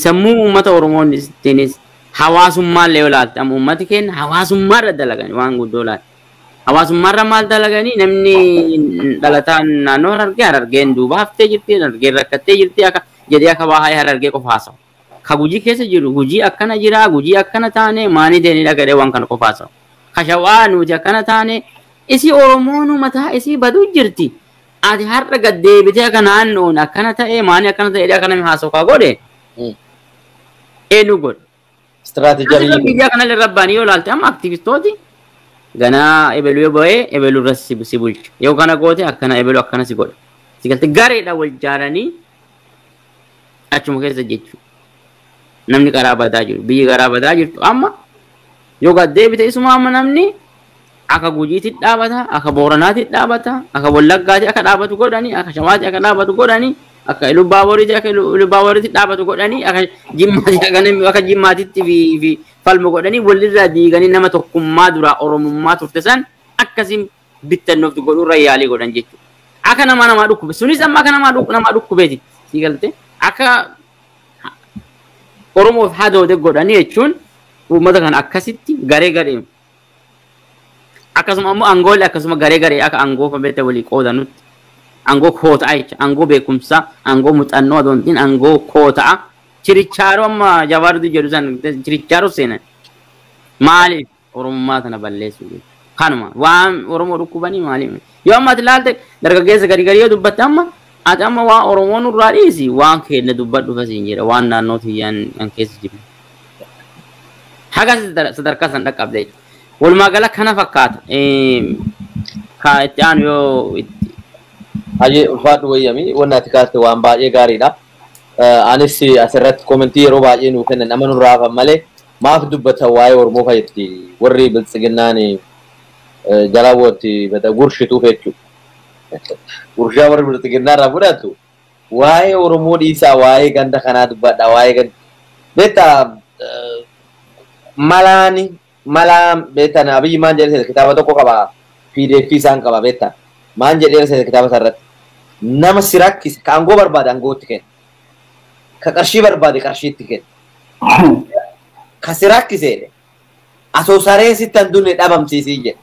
sammuu uummata Oromootiinis hawaasummaallee yoo ilaalte amma uummati keenya hawaasummaarra dalagani waan guddoo ilaalte. Hawaasummaarra maal dalaganii namni dhalataan naannoo Harargee Harargeen duuba haftee jirti, Harargeen rakkattee jirti akka jedhee akka waa'ee Harargee qofa haasawu. Ka Gujii keessa jiru Gujii akkana jira, Gujii akkana taane maanii deemee dhagadhee waan kana qofa haasawu. Ka Shawaa nuti akkana taane isii Oromoon mataa isii baduu jirti. Ati har'a gad deebitee akka naannoon akkana ta'e maanii akkana ta'e akka namni haasawu kaa godhe eenyu godhe? Istiraatejii Biyya kanallee rabbaanii yoo ilaalte amma aktivistooti ganaa ebelu yoo ba'ee ebelu irra si bulcha. Yoo kana goote akkana ebelu akkana si godha. Si galte gareedha wal jaaranii achuma keessa jechuudha. Namni karaa badaa jiru biyyi karaa badaa jirtu amma yoo gad deebite isuma amma namni akka Gujiitti dhaabata, akka Booranaatti dhaabata, akka Wallaggaatti akka dhaabatu godhanii, akka Shawaatti akka dhaabatu godhanii, akka Ilubbaaboriitti akka Ilubbaaboriitti dhaabatu godhanii, akka Jimmaatti akka namni akka Jimmaatitti fi falmu godhanii walirraa diiganii nama tokkummaa duraa Oromummaa turte san akkasiin bittannooftu godhuurra yaalii godhan jechuudha. Akka nama namaa dhukkube sunis amma akka namaa dhukkubeeti si galte akka Oromoof hadoode godhanii jechuun uummata kana akkasitti garee garee akkasuma ammoo aangoolee akkasuma garee garee akka aangoo fabeete walii qoodanutti aangoo koota'a jecha aangoo beekumsaa aangoo muuxannoo adoo hin ta'in aangoo koota'a chirichaaroo amma Jawaardu jedhu san chirichaaroo seenan maaliif Oromummaa kana balleessuu jechuudha. Kanuma waan Oromoo dhukkubanii maaliif yoo amma ati ilaalte dargaggeessa gadi gadi yoo dubbatte amma ati amma waan Oromoo nurraa dhiisi waan keenya dubbadhu fasiin jedha waan naannoo tiyyaan an keessa jiru. Haga sadarkaa san dhaqqabde jechuudha. Walumaa gala kana fakkaata. Ka itti aanu yoo itti Hayyee, ulfaadhu wayyami, wanni ati kaaste waan baay'ee gaariidha. Anis asirratti comment yeroo baay'ee nuu kennan nama nurraa hafan malee maaf dubbatan waa'ee Oromoo fayyatti warri biltsiginnaan jalaa bada gurshituuf jechuudha. Gurshaa warri biltsiginnaa irraa fudhatu waa'ee Oromoo dhiisaa, waa'ee ganda kanaa dubbadha, waa'ee ganda. Beektaa, malaani malaan beektaa Abiyyi maan jedhee kitaaba tokko qaba, PDF isaan qaba. Beektaa, maan jedhee kitaaba isaa irratti? Nama si rakkise ka aangoo barbaade aangootti kenna. Ka qarshii barbaade qarshiitti kenna. Ka si rakkise asoo saree sitti hin dunne dhabamsiisii jedhe.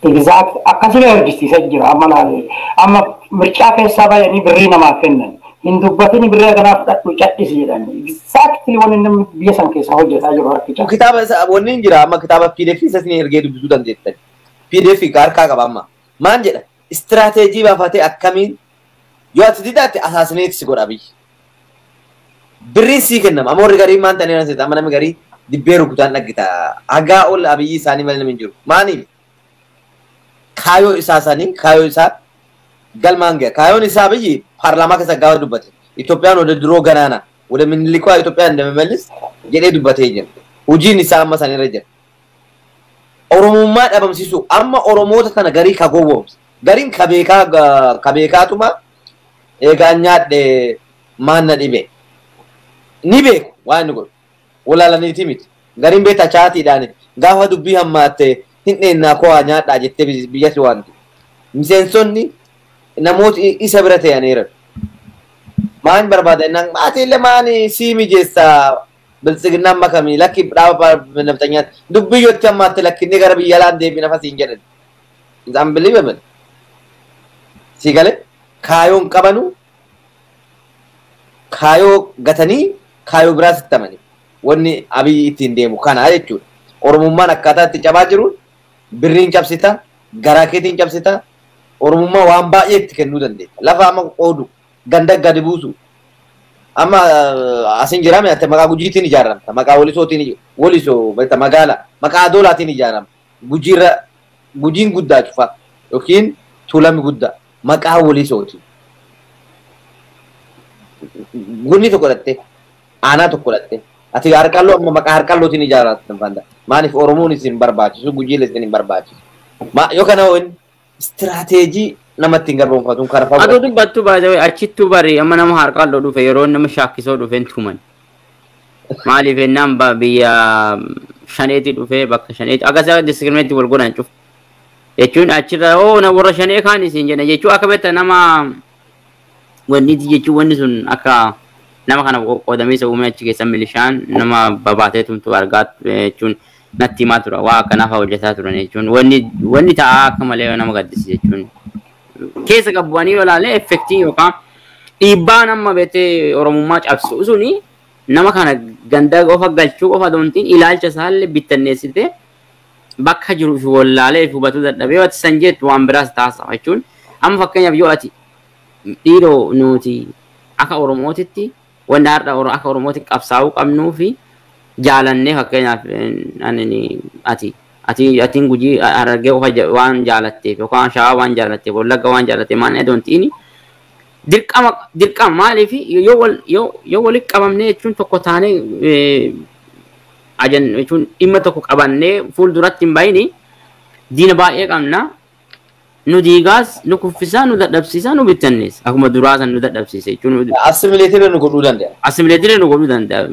Exact. Akkasuma hojjisiisaa jira amma laale. Amma mircaa keessaa bayanii birrii namaa kennan. Hin dubbatin birree kanaa fudhadhu cadhisi jedhan. Exactly wanni namni biyya san keessa hojjetaa jiru harkicha. Kitaaba isa wanni hin jira amma kitaaba PDF isa isin ergee dubbisuu dandeettan. PDF harkaa qaba amma. Maan jedha istiraateejii baafatee akkamiin yoo ati didaatte asaasinate si godha biyyi. Birriin sii kennama. Amma warri garii maan ta'anii jiran amma namni garii dibbee rukutaan dhaggita. Hagaa ol abiyyi isaanii malee namni hin jiru. Maaniif? Kaayoo isaa sanii kaayoo isaa galmaan ga'a. Kaayoon isaa biyyi paarlaamaa keessa gaafa dubbate. Itoophiyaan ወደ ድሮ ገናና ወደ ምኒልኳ ኢትዮጵያ እንደመመልስ jedhee dubbatee jira. Hojiin isaa amma sanirra jira. Oromummaa dhabamsiisu amma Oromoota kana garii ka gowwoomsa. Gariin ka beekaa ka beekaatuma eegaa nyaadhe maan na dhibe. Ni beeku waan inni godhu. Walaalaniiti miti. Gariin beektaa chaatiidhaan gaafa dubbii hammaatte hin dheennaa koo nyaadhaa jettee biyyatti waanti. Miseensonni namooti isa bira ta'aniiru. Maan barbaada innaan maatii illee maani sii mijeessa biltsiginnaan makamii lakki dhaaba nafxanyaatti dubbii yoo itti hammaatte lakki inni gara biyya alaan deebii nafa siin jedhan. It's unbelievable. Sii galee kaayoon qabanu kaayoo gatanii kaayoo biraa sittamanii wanni Abiyyi ittiin deemu kana jechuudha. Oromummaan akkaataa itti cabaa jiruun birriin cabsita, garaa keetiin cabsita, Oromummaa waan baay'ee itti kennuu dandeetta. Lafa amma qoodu, ganda gadi buusu. Amma asin jiraame ati maqaa Gujiitiin ijaaramta, maqaa Walisootiin Walisoo beekta magaala, maqaa Adoolaatiin ijaaramta. Gujiirra Gujiin guddaa cufa yookiin Tuulami guddaa maqaa Walisooti. Gunni tokko dhatte, aanaa tokko dhatte. Ati harqalloo amma maqaa harqallootiin ijaaramta fanda. Maaliif Oromoon isin barbaachisu, Gujiin isin hin barbaachisu. Yoo kana ho'in istiraateejii namatti hin garboomfatuun kana fa'aa. Aduu dubbattu baay'ee achittuu bari amma nama harqalloo dhufe yeroo nama shaakkisoo dhufe hin tuman. Maaliif jennaan biyya shaneetti dhufe bakka shaneetti akkasii diskirimeetti wal godhan cufu. Jechuun achirra oo na warra shanee kaan isin jedhan jechuun akka beekta nama wanni jechuun wanni sun akka nama kana qoqqoodamee isa uumee achi keessa milishaan nama babaatee tumtu argaa jechuun natti himaa tura waa akkanaaf hojjetaa turan jechuun wanni taa'aa akka malee nama gaddisi jechuun keessa qabbu'anii yoo ilaalle effektii yookaan dhiibbaa nama beektee Oromummaa cabsu suni nama kana ganda qofa galchuu qofa doontiin ilaalcha isaallee bittanneessite bakka jiru fi wallaalee fi hubatuu dadhabee yoo ati san jettu waan biraas taasisa jechuun amma fakkeenyaaf yoo ati dhiiroo nuti akka Oromootitti wanni har'a akka Oromootti qabsaa'uu qabnuu fi jaalannee fakkeenyaaf ati ati atiin Gujii Harargee qofa waan jaalatteef yookaan Shawaa waan jaalatteef Wallagga waan jaalatteef maal doontiin dirqama dirqama maaliif yoo wal yoo walitti qabamnee jechuun tokko taanee ajan jechuun dhimma tokko qabannee fuulduratti hin bayini diina baay'ee qabna nu diigaas nu kuffisaa nu dadhabsiisaa nu bittanneessa akkuma duraa san nu dadhabsiise jechuun Assimileetii nu godhuu danda'a. Assimileetii nu godhuu danda'a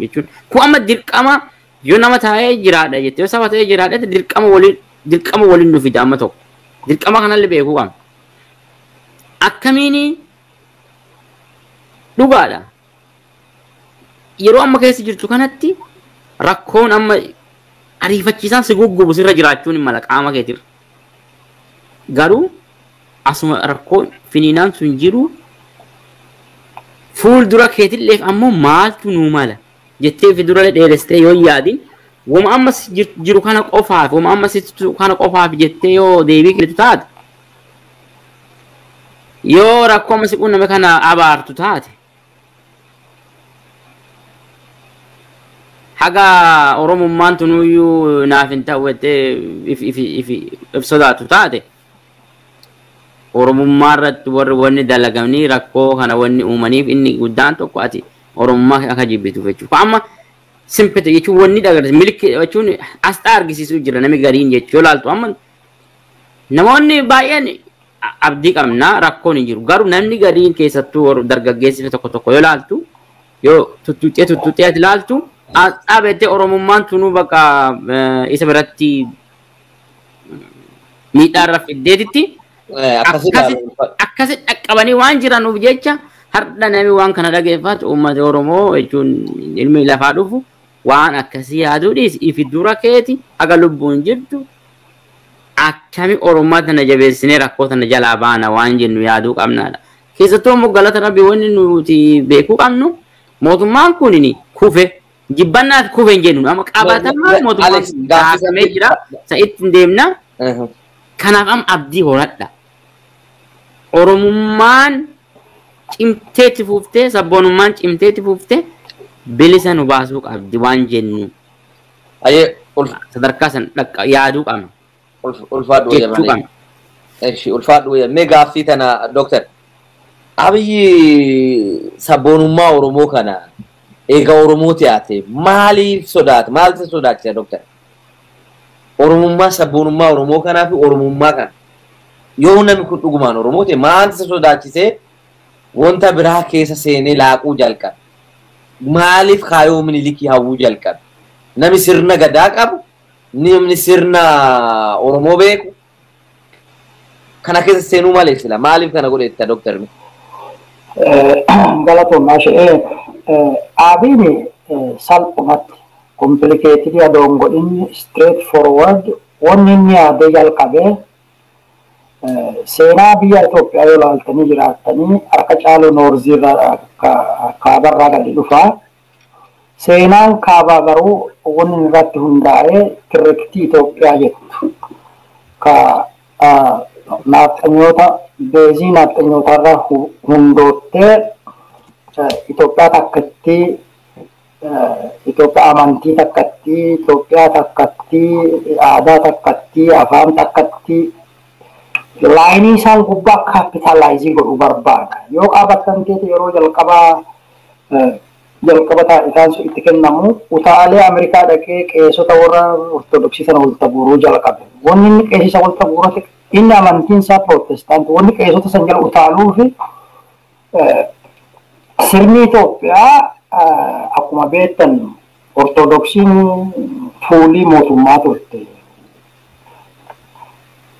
jechuun kun amma dirqama yoo nama taa'ee jiraadha jettee yoo saba ta'ee jiraadha dirqama waliin nu fida amma tokko dirqama kanallee beekuu qabna. Akkamiin dhugaadha yeroo amma keessa jirtu kanatti rakkoon amma ariifachiisaan si guggubu sirra jiraachuun hin mala qaama keetirra. Garuu asuma rakkoon finiinaan sun jiru fuuldura keetilleef ammoo maaltu nuu mala jettee fi dura dheeressitee yoo yaadin wama amma jiru kana qofaaf wama amma kana qofaaf jettee yoo deebii kennitu taate yoo rakkoo amma si qunname kana abaartu taate haga Oromummaan tunuyyuu naaf hin ta'u jettee if sodaattu taate Oromummaa irratti warri wanni dalagamanii rakkoo kana wanni uumaniif inni guddaan tokko ati Oromummaa akka jibbituuf jechuudha. Amma simpete jechuun wanni dhagarsiisu milki jechuun asxaa argisiisuu jira namni gariin jechuu yoo laaltu amma namoonni baay'een abdii qabna rakkoon hin jiru garuu namni gariin keessattuu dargaggeessi tokko tokko yoo laaltu yoo tuttuuxee ati laaltu asxaa beektee Oromummaan tunuu bakka isa biratti miidhaa irra fiddeetitti akkasi dhaqqabanii waan jiranuuf jecha har'a namni waan kana dhageeffatu uummata Oromoo jechuun ilmi lafaa dhufu waan akkasii yaaduu dhiisi ifi dura keeti haga lubbuun jirtu akkami Oromummaa tana jabeessinee rakkoo tana jalaa baana waan jennu yaaduu qabnaadha. Keessattuu immoo galata rabbii wanni nuti beekuu qabnu mootummaan kun kufe jibbannaaf kufe hin jennu amma qabatamaa mootummaan kun daakamee jira isa ittiin deemna. Kanaaf amma abdii horadha. Oromummaan cimteetti fuuftee sabboonummaan cimteetti fuuftee bilisa nu baasuu qabdi waan jennu. Sadarkaa san yaaduu qabna. Ulfaadhu Jechuu qabna. Ulfaadhu mee gaaffii tana dooktar. Abiyyi sabboonummaa Oromoo kana eega Oromoo taate maaliif sodaata? Maaltu sodaachisa dooktar? Oromummaa sabboonummaa Oromoo kanaa fi Oromummaa kana yoo namni kun dhugumaan Oromoo ta'e maaltu sodaachisee wanta biraa keessa seenee laaquu jalqabe? Maaliif kaayoo Minilikii hawwuu jalqabe? Namni sirna gadaa qabu, namni sirna Oromoo beeku kana keessa seenuu malee sila maaliif kana godhetta dooktar? Galatoomaa ishee Abiin salphumatti complicated adoon godhin straight forward wanni inni yaadee jalqabee seenaa biyya Itoophiyaa yoo ilaaltanii jiraattanii harka caalu noorziirraa kaabarraa gadi dhufaa. Seenaan kaabaa garuu wanni irratti hundaa'ee tirriktii Itoophiyaa jettu ka naaxanyoota beezii naaxanyootarraa hundoottee Itoophiyaa takkatti Itoophiyaa amantii takkatti Itoophiyaa takkatti aadaa takkatti afaan takkatti laayinii isaan gubbaa kaapitaalaayizii godhuu barbaada. Yoo qabattan ta'e yeroo jalqabaa jalqaba isaan sun itti kennamu utaalee Ameerikaa dhaqee qeessota warra Ortodoksii sana walitti guuruu jalqabe. Wanni inni qeessisa walitti guurate inni amantiin isaa Pirootestaantii wanni qeessota san jala utaaluu fi sirni Itoophiyaa akkuma beektan Ortodoksiin fuulii mootummaa turte.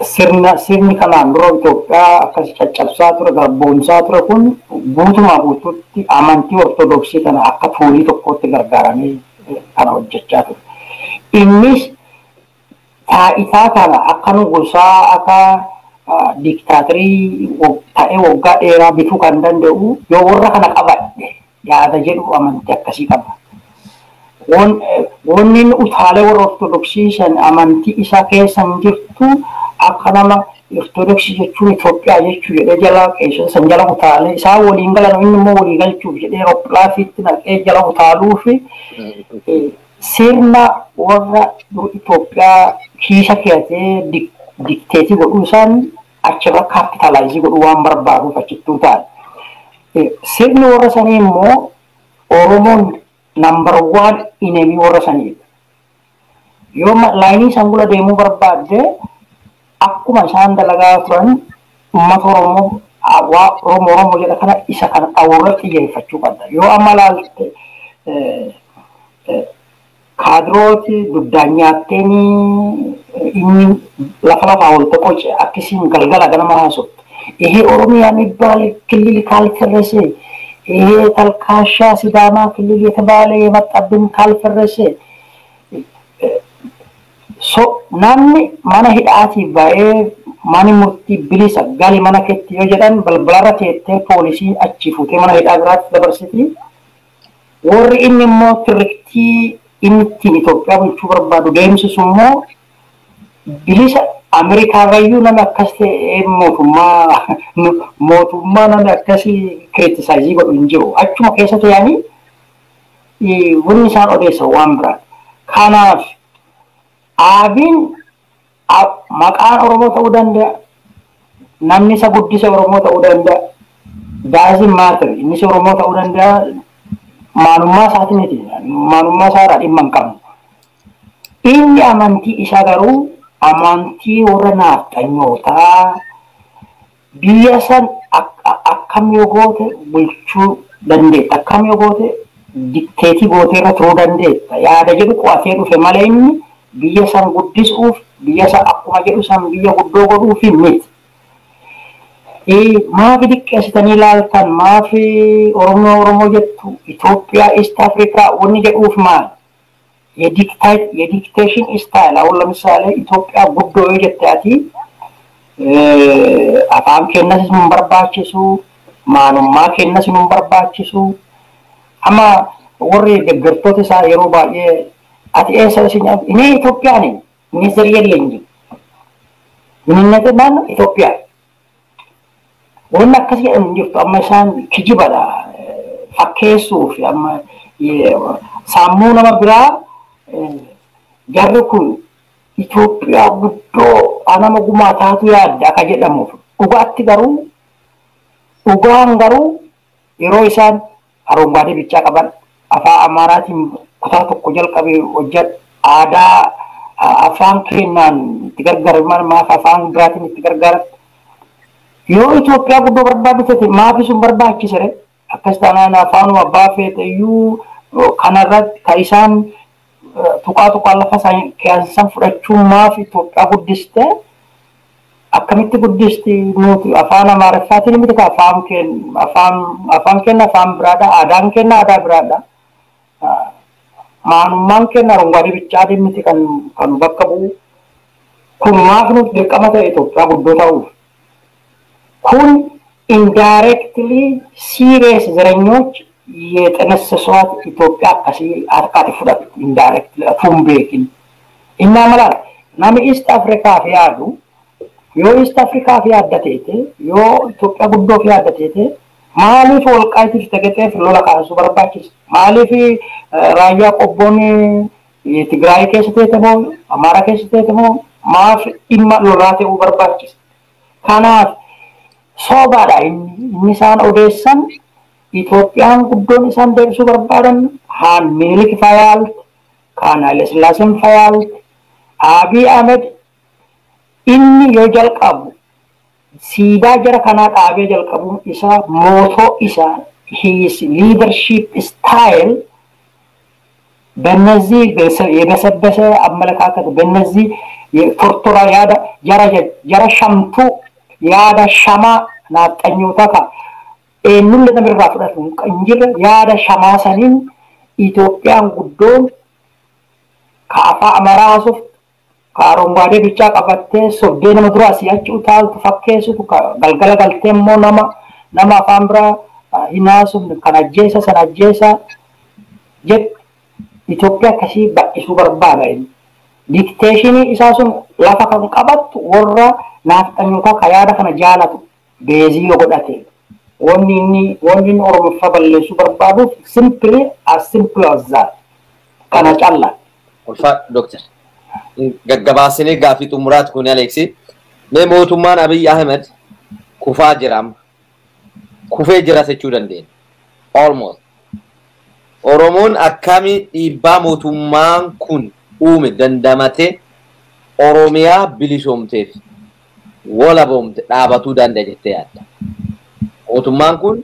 Sirna sirni kanaan dura Itoophiyaa akkas caccabsaa ture garboomsaa ture kun guutumaa guutuutti amantii Ortodoksii kana akka fuulii tokkootti gargaaramee kana hojjechaa ture. Innis taa'itaa kana akka nugusaa akka diktaatirii ta'ee waggaa dheeraa bituu kan danda'u yoo warra kana qabadhe yaada jedhu amantii akkasii qaba. Wanni inni utaalee warra Ortodoksii san amantii isaa keessa hin jirtu akka nama Ortodoksii jechuun Itoophiyaa jechuu jedhee jala qeessota san jala utaalee isaan waliin galan inni immoo walii galchuuf jedhee roopilaafiitti naqee jala utaaluu fi sirna warra Itoophiyaa kiisa keeyatee dikteetii godhuu isaan achirra kaapitaalaayizii godhuu waan barbaaduuf achitti utaale. Sirni warra sanii immoo Oromoon number one enemy warra saniidha. Yoo laayinii isaan gula deemuu barbaadde akkuma isaan dalagaa turan uummata Oromoo waa Oromoo Oromoo jedha kana isa kana dhawurra xiyyeeffachuu qabda. Yoo amma ilaalte kaadirooti duddaan nyaatteenii inni lafa lafaa wal qoqoce akkasiin galgala ganama haasoftu. ይሄ ኦሮሚያ የሚባል ክልል ካልፈረሰ ይሄ ተልካሻ ሲዳማ ክልል የተባለ የመጣብን ካልፈረሰ namni mana hidhaatii ba'ee mani murtii bilisa gali mana keetti yoo jedhan balbalarra teettee poolisii achi fuutee mana hidhaa biraatti dabarsiti. Warri inni immoo tirriktii inni ittiin Itoophiyaa bulchuu barbaadu deemsisu immoo bilisa Ameerikaarrayyuu namni akkas ta'e mootummaa mootummaa namni akkasii kiriitisaayizii godhu hin jiru. Achuma keessa ta'anii wanni isaan odeessan waan biraa. Kanaaf Abiin maqaan Oromoo ta'uu danda'a. Namni isa guddise Oromoo ta'uu danda'a. Doesn't matter innis Oromoo ta'uu danda'a. Maalummaa isaati miti. Maalummaa isaa irraa dhimma hin qabnu. Inni amantii isaa garuu amantii warra naaftanyootaa biyya san akkam yoo goote bulchuu dandeetta akkam yoo goote dikteetii gootee irra turuu dandeetta yaada jedhu qo'atee dhufe malee inni biyya san guddisuuf biyya san akkuma jedhu san biyya guddoo godhuuf miti. Maafi diqqeessitanii ilaaltan maafi Oromoo Oromoo jettu Itoophiyaa East Afrikaa wanni jedhuuf maali? የ dictation style አሁን ለምሳሌ ኢትዮጵያ guddoo yoo jette ati afaan keenyas hin barbaachisu Maanummaa kennas nu barbaachisu. Amma warri deeggartoota isaa yeroo baay'ee ati eessa isin እኔ ኢትዮጵያ ነኝ፣ እኔ ዘር የለኝም። ምንነት ማነው? ኢትዮጵያ። Wanni akkas jedhan hin jirtu. Amma isaan kijibadha fakkeessuuf amma sammuu nama biraa jarri kun Itoophiyaa guddoo anama gumaa taatu yaadda akka jedhamuuf dhugaatti garuu dhugaan garuu yeroo isaan አረንጓዴ ቢጫ qaban afaan Amaaraatiin kutaa tokko jalqabee hojjedhu aadaa afaan keenyaan itti gargaaraman maaf afaan biraatiin itti gargaaran yoo Itoophiyaa guddoo barbaaddu ta'e maaf sun barbaachise ree akkas taanaan afaanuma abbaa feete iyyuu kanarratti ka isaan tuqaa tuqaa lafa keessan fudhachuun maaf Itoophiyaa guddiste akkamitti guddisti nuti afaan Amaariffaatiin miti ka afaan keenya afaan keenya afaan biraadha aadaan keenya aadaa biraadha maanummaan keenya አረንጓዴ ቢጫ miti kan kan bakka bu'u kun maaf nuti dirqama ta'e Itoophiyaa guddoo ta'uuf kun indirectly serious ዘረኞች የጠነሰሷት ኢትዮጵያ akkasii harkaati fudhatu indirectly otoo hin beekin. Innaa malaan namni East Africaaf yaadu yoo East Africaaf yaadda teete yoo Itoophiyaa guddoof yaadda teete maaliif Wolqaayitiif Tegeteef lola kaasuu barbaachisa? Maaliif raayyaa qobboon Tigraay keessa teete moo Amaaraa keessa teete moo maaf dhimma lolaa ta'uu barbaachisa? Kanaaf sobaadha inni isaan odeessan Itoophiyaan guddoon isaan deebisuu barbaadan haan Minilik fayaalte kaan Haile Sillaaseen fayaalte Abiy Ahmed inni yoo jalqabu siidaa jara kanaa dhaabee jalqabuun isaa motto isaa his leadership style በእነዚህ የበሰበሰ አመለካከት በእነዚህ ቶርቶራ yaada jara shamtuu yaada shamaa naaxxanyoota ka eenyullee namirraa fudhatu hin jirre yaada shamaa saniin Itoophiyaan guddoon ka afaan Amaaraa haasoftu ka አረንጓዴ ቢጫ qabattee sobdee nama duraa si'achi utaaltu fakkeessitu ka galgala galtee immoo nama nama afaan biraa hin haasofne kan ajjeesa san ajjeesa jedhu Itoophiyaa akkasii bal'isuu barbaada inni. Dictation isaa sun lafa kan qabattu warra naaxxanyootaa ka yaada kana jaalatu base yoo godhate wanni inni Oromoffaa balleessuu barbaaduuf simply as simple as that kana calla. Ulfaa Dooktar. Gaggabaasinee gaaffii xumuraati kun Aleeksi. Mee mootummaan Abiy Ahmed kufaa jira amma. Kufee jiras jechuu dandeenya. Almost. Oromoon akkamii dhiibbaa mootummaan kun uume dandamatee Oromiyaa bilisoomteef walaboomte dhaabatuu danda'a jettee yaadda? Mootummaan kun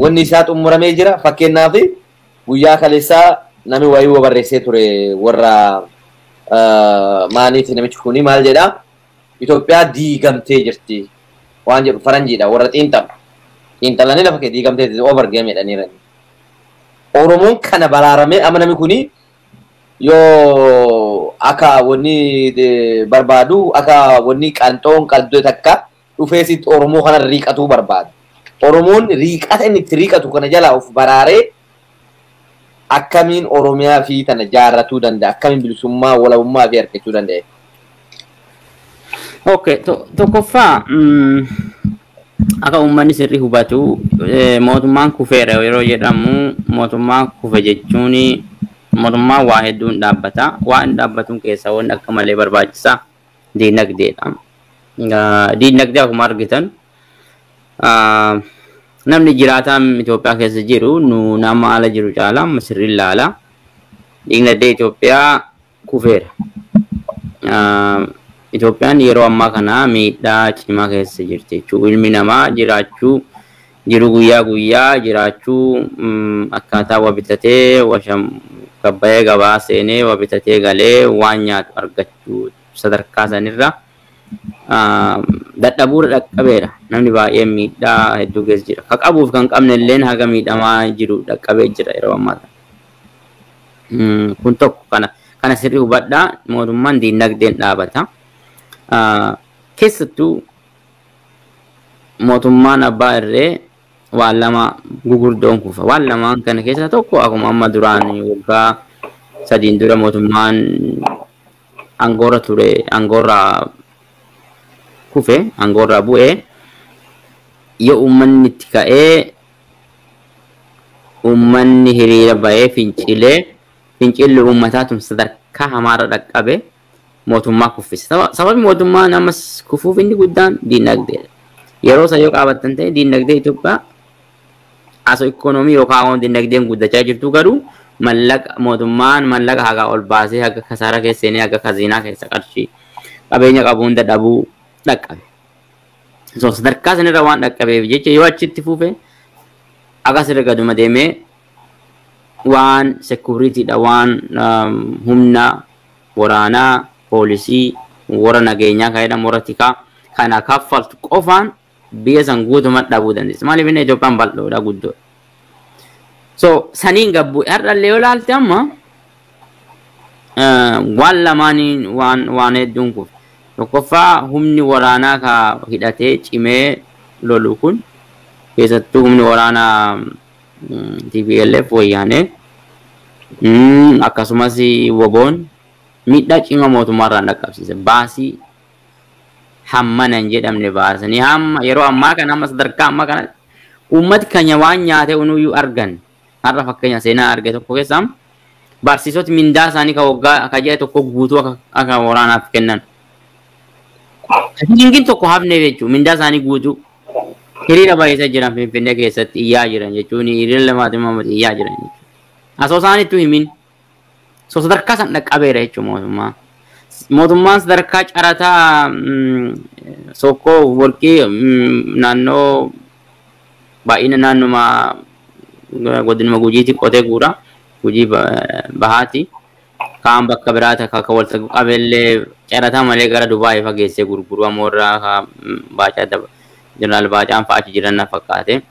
wanni isaa xumuramee jira. Fakkeenyaaf guyyaa kaleessaa namni wayii barreessee ture warra maaliiti namichi kuni maal jedhaa? Itoophiyaa diigamtee jirti waan jedhu faranjiidha warra xiinxalu. Xiinxalanii lafa kee diigamtee jirti over game jedhaniiran. Oromoon kana baraaramee amma namni kuni yoo akka wanni barbaadu akka wanni qanxoon qal'oo takka dhufee sitti Oromoo kana riiqatuu barbaada. Oromoon riiqata inni itti riiqatu kana jalaa of baraaree akkamiin Oromiyaa fi tana jaarratuu danda'a? Akkamiin bilisummaa walabummaa fi argachuu danda'a? Okay, tokkoffaa akka uummanni sirrii hubatu mootummaan kufeera yeroo jedhamu mootummaan kufe jechuun mootummaan waa hedduun dhaabbata. Waa hin dhaabbatuun keessaa wanni akka malee barbaachisaa diinagdeedha. Diinagdee akkuma argitan namni jiraataan Itoophiyaa keessa jiru nu nama ala jiru caala amma sirrii ilaala. Diinagdee Itoophiyaa kufeera. Itoophiyaan yeroo ammaa kana miidhaa cimaa keessa jirti jechuudha. Ilmi namaa jiraachuu jiru guyyaa guyyaa jiraachuu akkaataa waa bitatee gabbayee gabaa seenee waa bitatee galee waan nyaatu argachuu sadarkaa sanirra dadhabuura dhaqqabeera. Namni baay'een miidhaa hedduu keessa jira. Ka qabuuf kan qabne illeen haga miidhamaa jiru dhaqqabee jira yeroo ammaa kana. Kun tokko kana sirrii hubadhaa mootummaan diinagdeen dhaabata. Keessattuu mootummaan abbaa irree Waan lama gugurdoon kufa. Waan lamaan kana keessa tokko akkuma amma duraan waggaa 3 dura mootummaan angoorra ture, angoorra kufe, angoorra bu'ee yoo uummanni itti ka'ee uummanni hiriira ba'ee fincilee fincilli uummataa tun sadarkaa hamaarra dhaqqabe mootummaa kuffise. Sababni mootummaan ammas kufuuf inni guddaan diinagdeedha. Yeroo isa yoo qaabattan ta'e diinagdee Itoophiyaa asoo ikoonoomii yookaan diinagdeen guddachaa jirtu garuu mallaqa mootummaan mallaqa hagaa ol baasee haga kasaara keessa seenee haga kaziinaa keessa qarshii qabeenya qabu hunda dhabuu dhaqqabe. So sadarkaa sanirra waan dhaqqabeef jecha yoo achitti fufe akkas irra gaduma deemee waan sekuriitiidha waan humna waraanaa poolisii warra nageenyaa kan jedhamu warra tikaa kana kaffaltu qofaan biyya san guutummaa dhabuu dandeessi. Maaliif inni Itoophiyaan bal'oodha guddoodha. So saniin gabbu har'allee yoo ilaalte amma waan lamaaniin waan hedduun kufe. Tokkoffaa humni waraanaa ka hidhatee cimee lolu kun keessattuu humni waraanaa TPLF wayyaanee akkasumas woboon miidhaa cimaa mootummaarraan dhaqqabsiise. Baasii hammana hin jedhamne baasanii hamma yeroo ammaa kana amma sadarkaa ammaa kana uummati keenya waan nyaate unuyyuu argan. Har'a fakkeenya seenaa arge tokko keessaa barsiisoti mindaa isaanii ka waggaa ka ji'a tokko guutuu akka waraanaaf kennan. Shilingin tokko hafne jechuun mindaa isaanii guutuu hiriira baay'isa jiran Finfinnee keessatti iyyaa jiran jechuun hiriira lamaatiin iyyaa jiran jechuudha. Asoo isaaniitu himin. So sadarkaa san dhaqqabeera jechuun mootummaa. Mootummaan sadarkaa carataa sokkoo warqii naannoo baay'ina naannuma godinuma Gujiitti qotee guura. Gujii bahaati. Kaan bakka biraati akka walitti qabeellee carataa malee gara Dubaayii fageessee gurguru ammoo irraa baacaa jeneraal Baacaan fa'aa achi jiran na fakkaate.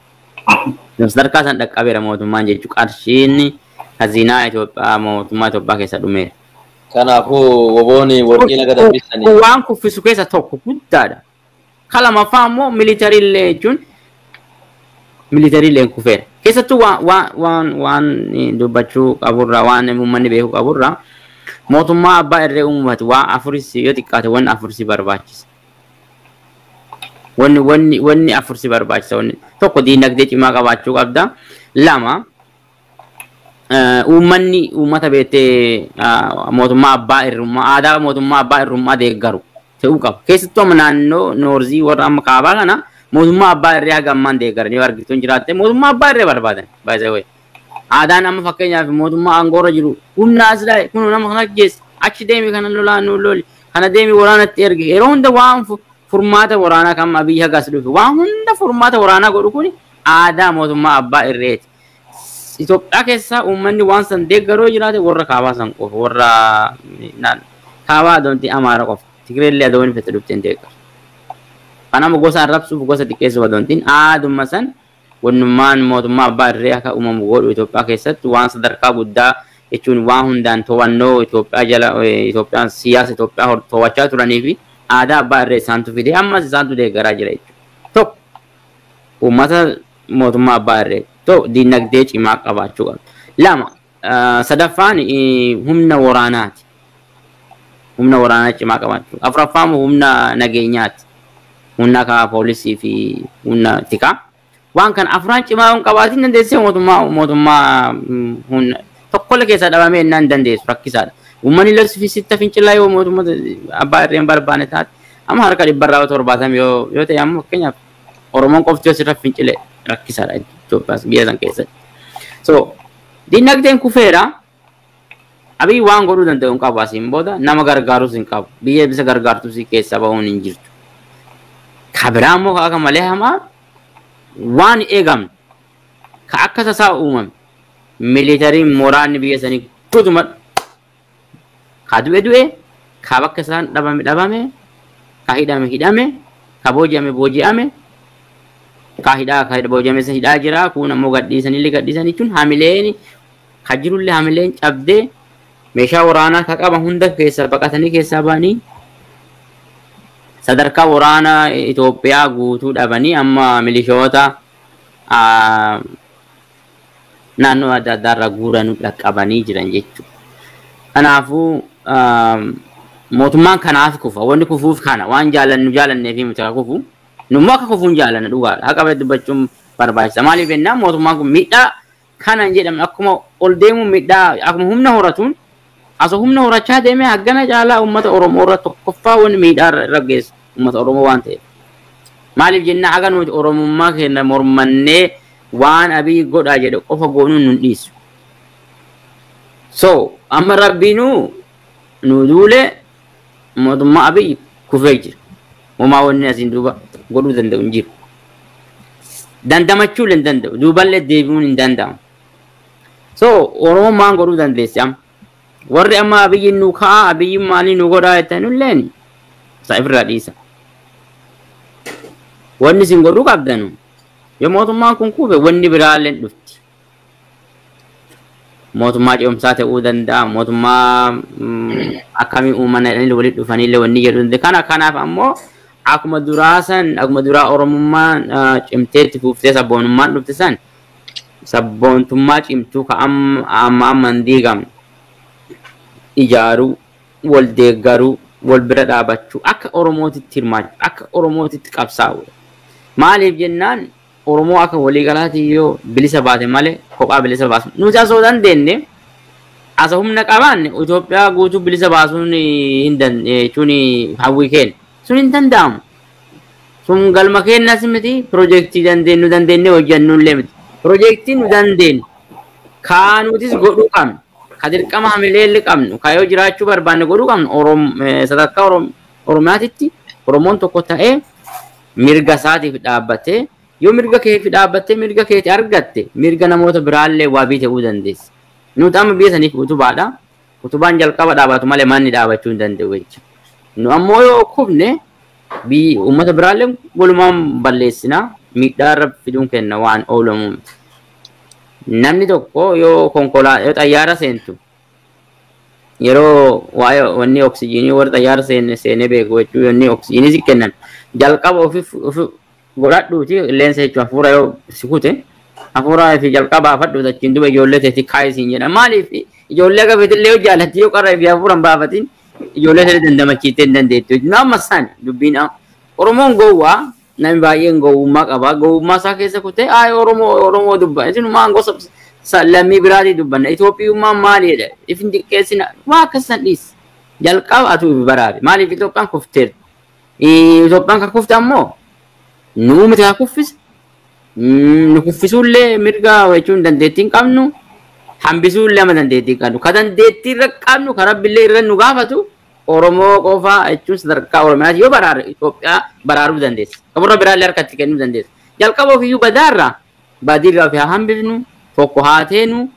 Sadarkaa san dhaqqabeera mootummaan jechuun qarshiin kazinaa Itoophiyaa mootummaa Itoophiyaa keessa dhumeera. Kanaafuu woboon warqii laga dambisanii. Waan kuffisu keessa tokko guddaadha. Ka lamaffaa immoo militariillee jechuun militariillee kufeera. Keessattuu waan dubbachuu qaburraa waan uummanni beekuu qaburraa mootummaa abbaa irree uummatu waa afuris yoo xiqqaate wanni afur si barbaachisa. Wanni afur si barbaachisa. Wanni tokko diinagdee cimaa qabaachuu qabda. Lama uummanni uummata beektee mootummaa abbaa irrummaa aadaa mootummaa abbaa irrummaa deeggaru ta'uu qaba. Keessattuu amma naannoo noorzii warra amma kaabaa kana mootummaa abbaa irree haga ammaan deeggaran yoo argitu hin jiraatte mootummaa abbaa irree barbaadan. Baay'ee aadaan amma fakkeenyaaf mootummaa aangoorra jiru humna as dhaa'e kun nama kana ajjeesse achi deemi kana lolaa nu loli kana deemi waraanatti erge yeroo hunda waan furmaata waraanaa kan Abiyyi hagas dhufe waan hunda furmaata waraanaa godhu kun aadaa mootummaa abbaa irreeti. Itoophiyaa keessa uummanni waan san deeggaroo jiraate warra kaabaa san qofa warra kaabaa adoonti Amaara qofa Tigireellee adoon fette dhufte hin deeggaru. Kanaaf gosa arrabsuuf gosa xiqqeessuuf adoontiin aaduma san wannummaan mootummaa abbaa irree akka uumamu godhu Itoophiyaa keessatti waan sadarkaa guddaa jechuun waan hundaan to'annoo Itoophiyaa jala Itoophiyaan siyaasa Itoophiyaa to'achaa turanii fi aadaa abbaa irree isaantu fide ammas isaantu deeggaraa jira jechuudha. Tokko uummata mootummaa abbaa irree tokko diinagdee cimaa qabaachuu qaba. Lama sadaffaan humna waraanaati. Humna waraanaa cimaa qabaachuu. Afuraffaan humna nageenyaati. Humna akka poolisii fi humna tikaa. Waan kana afuraan cimaa hin qabaatin dandeessee mootummaa humna tokkolle keessaa dhabamee innaan dandeessu rakkisaadha. Uummanni lolsi sitta fincilaa yoo mootummaa abbaa irree hin barbaanne taate amma harka 170 yoo ta'e amma fakkeenyaaf Oromoon qofti yoo sirra fincile rakkisaadha Itoophiyaas biyya san keessatti. So diinagdeen kufeera. Abiyyi waan godhuu danda'u hin qabu asiin booda nama gargaarus hin qabu. Biyya bisa gargaartus keessaa bahuun hin jirtu. Ka biraa immoo akka malee hamaa waan eegamne ka akka tasaa uumame militariin mooraanni biyya sanii guutummaa ka du'e du'e ka bakka isaan dhabame dhabame ka hidhame hidhame ka booji'ame booji'ame ka hidhaa ka booji'ame san hidhaa jira kun ammoo gadhiisanillee gadhiisan jechuun hamileen ka jirullee hamileen cabdee meeshaa waraanaa ka qaban hunda keessaa baqatanii keessaa ba'anii sadarkaa waraanaa Itoophiyaa guutuu dhabanii amma milishoota Naannoo adda addaarraa guuranuu dhaqqabanii jiran jechuudha. Kanaafuu mootummaan kanaaf kufa. Wanni kufuuf kana waan jaalannu jaalannee fi miti kufu. Nummoo akka kufuun jaalanna dhugaadha. Haqa dubbachuun barbaachisa. Maaliif jennaan mootummaan kun miidhaa kana hin jedhamne akkuma ol deemuun miidhaa akkuma humna horatuun asoo humna horachaa deemee haggana caalaa uummata Oromoo irra tokkoffaa wanni miidhaa irra geessu uummata Oromoo waan ta'eef. Maaliif jennaan haga nuti Oromummaa keenya mormannee waan Abiy godhaa jedhe qofa goonuun nun dhiisu. So amma rabbiinuu nu duule mootummaa Abiy kufee jira. Homaa wanni asiin duuba godhuu danda'u hin jiru. Dandamachuu hin danda'u. Duuballee deebi'uun hin danda'amu. So Oromoon maal godhuu dandeessi amma? Warri amma Abiyyiin nu ka'a, Abiyyiin maalii nu godhaa jettanulleen isa ifirraa dhiisa. Wanni isin godhuu qabdanu yoo mootummaan kun kufe wanni biraallee dhufti. Mootummaa ce'umsaa ta'uu danda'a, mootummaa akkamii uummanna jedhanii walitti dhufanillee wanni jedhu danda'a. Kana kanaaf ammoo akkuma duraa san akkuma duraa Oromummaan cimteetti fuuftee sabboonummaan dhufte san sabboontummaa cimtuu ka amma amma hin diigamne ijaaruu, wal deeggaruu, wal bira dhaabachuu, akka Oromootitti hirmaachuu, akka Oromootitti qabsaa'uu. Maaliif jennaan Oromoo akka waliigalaatti yoo bilisa baate malee kophaa bilisa baasu. Nuti asoo dandeenye asa humna qabaanne Itoophiyaa guutuu bilisa baasuun hin jechuun hawwii keenya. Sun hin danda'amu. Sun galma keenyas miti piroojeektii dandeenyu dandeenye hojjennullee miti. Piroojeektii nu dandeenyu kaanuutis godhuu qabnu. Ka dirqama hamileelli qabnu ka yoo jiraachuu barbaanne godhuu qabnu sadarkaa Oromiyaatitti Oromoon tokko ta'ee mirga isaatiif dhaabbatee yoo mirga keetiif dhaabbattee mirga keeti argatte mirga namoota biraallee wabii ta'uu dandeessa. Nuti amma biyya saniif utubaadha. Utubaan jalqaba dhaabatu malee manni dhaabachuu hin danda'u jechuudha. Nu ammoo yoo kufne uummata biraallee walumaan balleessina miidhaa irra fiduun kenna waan oolamu miti. Namni tokko yoo konkolaataa yoo xayyaara seentu yeroo waa'ee wanni oksijiinii warra xayyaara seenee beeku jechuun wanni oksijiinii si kennan jalqaba ofi godhadhuuti qilleensa jechuun hafuura yoo si kute hafuura fi jalqaba afadhu achiin duuba ijoollee teetti kaayi siin jedha. Maaliif ijoollee akka feetillee yoo jaallatti yoo qarra fi hafuura hin baafatin ijoollee teetti dandamachiittee hin dandeettu. Nama san dubbiin Oromoon gowwaa namni baay'een gowwummaa qaba. Gowwummaa isaa keessa kutee ayi Oromoo Oromoo dubba. Isinumaan gosa lammii biraatii dubbanna. Itoophiyummaan maalidha? Ifin xiqqeessina. Waa akkasan dhiis. Jalqaba atu if baraabe. Maaliif Itoophiyaan kufteerti? Itoophiyaan kan kufte ammoo nuu miti haa kuffise. Nu kuffisuullee mirga jechuun dandeettii hin qabnu. Hambisuullee ama dandeettii hin qabnu. Ka dandeettii irra qabnu ka rabbillee irra nu gaafatu Oromoo qofaa jechuun sadarkaa Oromiyaati yoo baraare Itoophiyaa baraaruu dandeessa. Qaburra biraallee harkatti kennuu dandeessa. Jalqaba ofiiyyuu badaarraa badiirraa ofii haa hambifnu tokko haa teenu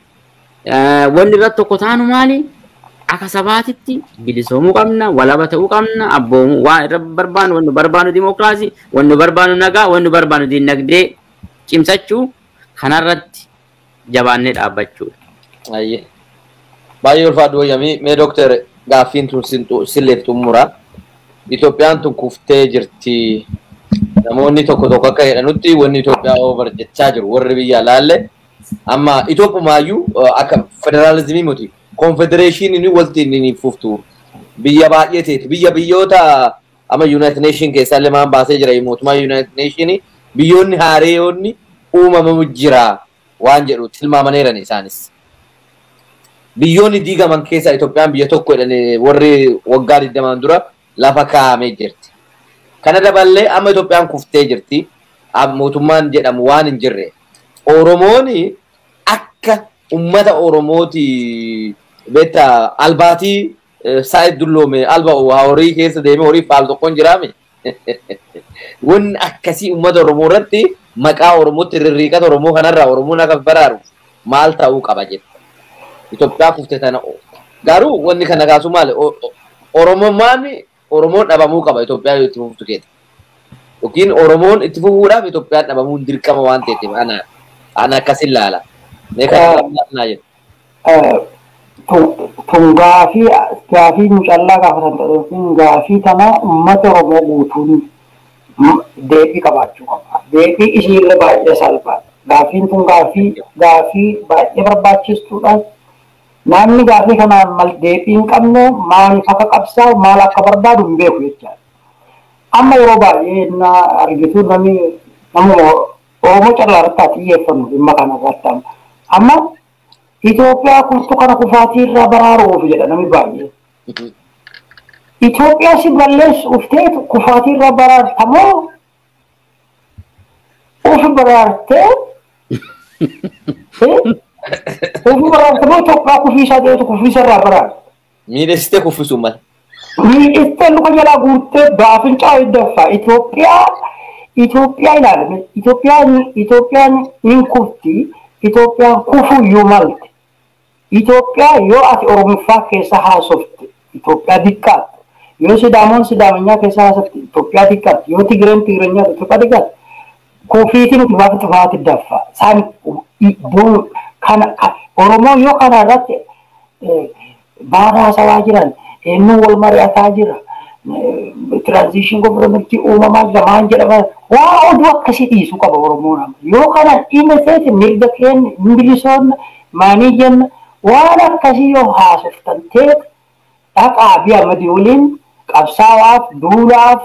wanni irratti tokko taanu maali? Akka sabaatitti bilisoomuu qabna, walaba ta'uu qabna, abboomuu waan irra barbaannu, wanni barbaannu dimookiraasii, wanni barbaannu nagaa, wanni barbaannu dinagdee cimsachuu kanarratti jabaannee dhaabbachuudha. Ayyee. Baay'ee ulfaadhu wayyamii mee dooktar gaaffiin tun silleef xumura. Itoophiyaan tun kuftee jirti. Namoonni tokko tokko akka jedhanutti wanni Itoophiyaa over jechaa jiru warri biyya laalle amma Itoophumaayyuu akka federaalizimii miti konfedereeshiniin walitti inni fuftu biyya baay'ee teeti biyya biyyoota amma United Nation keessaa illee maan baasee jira mootummaa United Nation biyyoonni haareeyyoonni uumamu jira waan jedhu tilmaamaneeran isaanis. Biyyoonni diigaman keessaa Itoophiyaan biyya tokko jedhanii warri waggaa 20 dura lafa kaa'amee jirti. Kana daballee amma Itoophiyaan kuftee jirti. Mootummaan jedhamu waan hin jirre. Oromoon akka uummata Oromooti beektaa albaatii saayit dulloome alba horii keessa deemee horii faal tokkoon jiraame. Wanni akkasii uummata Oromoo irratti maqaa Oromootti rirriiqata Oromoo kanarraa Oromoon akka baraaru maal ta'uu qaba jetta. Itoophiyaa kufte tana garuu wanni kana kaasu maali? Oromummaan Oromoon dhabamuu qaba Itoophiyaa yoo itti fuftu keessa. Yookiin Oromoon itti fufuudhaaf Itoophiyaan dhabamuun dirqama waan ta'eef ana akkas ilaala. Mee kana naa jedhu. Tun gaafii mucallaa gaafatan ta'e gaafii tana uummata Oromoo guutuun deebii qabaachuu qaba. Deebii isiillee baay'ee salphaadha. Gaaffiin tun gaaffii baay'ee barbaachistuudha. Namni gaaffii kanaan mal deebii hin qabne maaliif akka qabsaa'u maal akka barbaadu hin beeku jechaadha. Amma yeroo baay'ee na argitu namni namuma Oromoo callaa irratti haa xiyyeeffannu dhimma kana irratti amma. Amma Itoophiyaa kuftu kana kufaatii irraa baraaruuf jedha namni baay'ee. Itoophiyaa si balleessuuf ta'etu kufaatii irraa baraartamoo of baraartee of baraartamoo Itoophiyaa kufiisaa ta'etu kufiisa irraa baraarta. Miidhessitee kuffisuu mala. Miidhessitee luka jalaa guurtee baafincaa hiddaffaa Itoophiyaa ilaalame Itoophiyaan hin kufti Itoophiyaan kufuu iyyuu malte. Itoophiyaa yoo ati Oromoffaa keessa haasofte Itoophiyaa diqqaatti. Yoo Sidaamoon Sidaamanyaa keessa haasofte Itoophiyaa diqqaatti. Yoo Tigireen Tigireenyaa Itoophiyaa diqqaatti. Kufiitiin dhufaaf dhufaati daffa. Isaan kana Oromoon yoo kana irratti baala haasawaa jiran eenyuun wal mari'ataa jira. Transition government uumamaa jira maan jedhama waa oduu akkasii dhiisuu qaba Oromoon amma. Yoo kana dhimma ta'e mirga keenya bilisoonna maanii jenna waan akkasii yoo haasoftan ta'e dhaqaa Abiy Ahmed waliin qabsaa'aaf duulaaf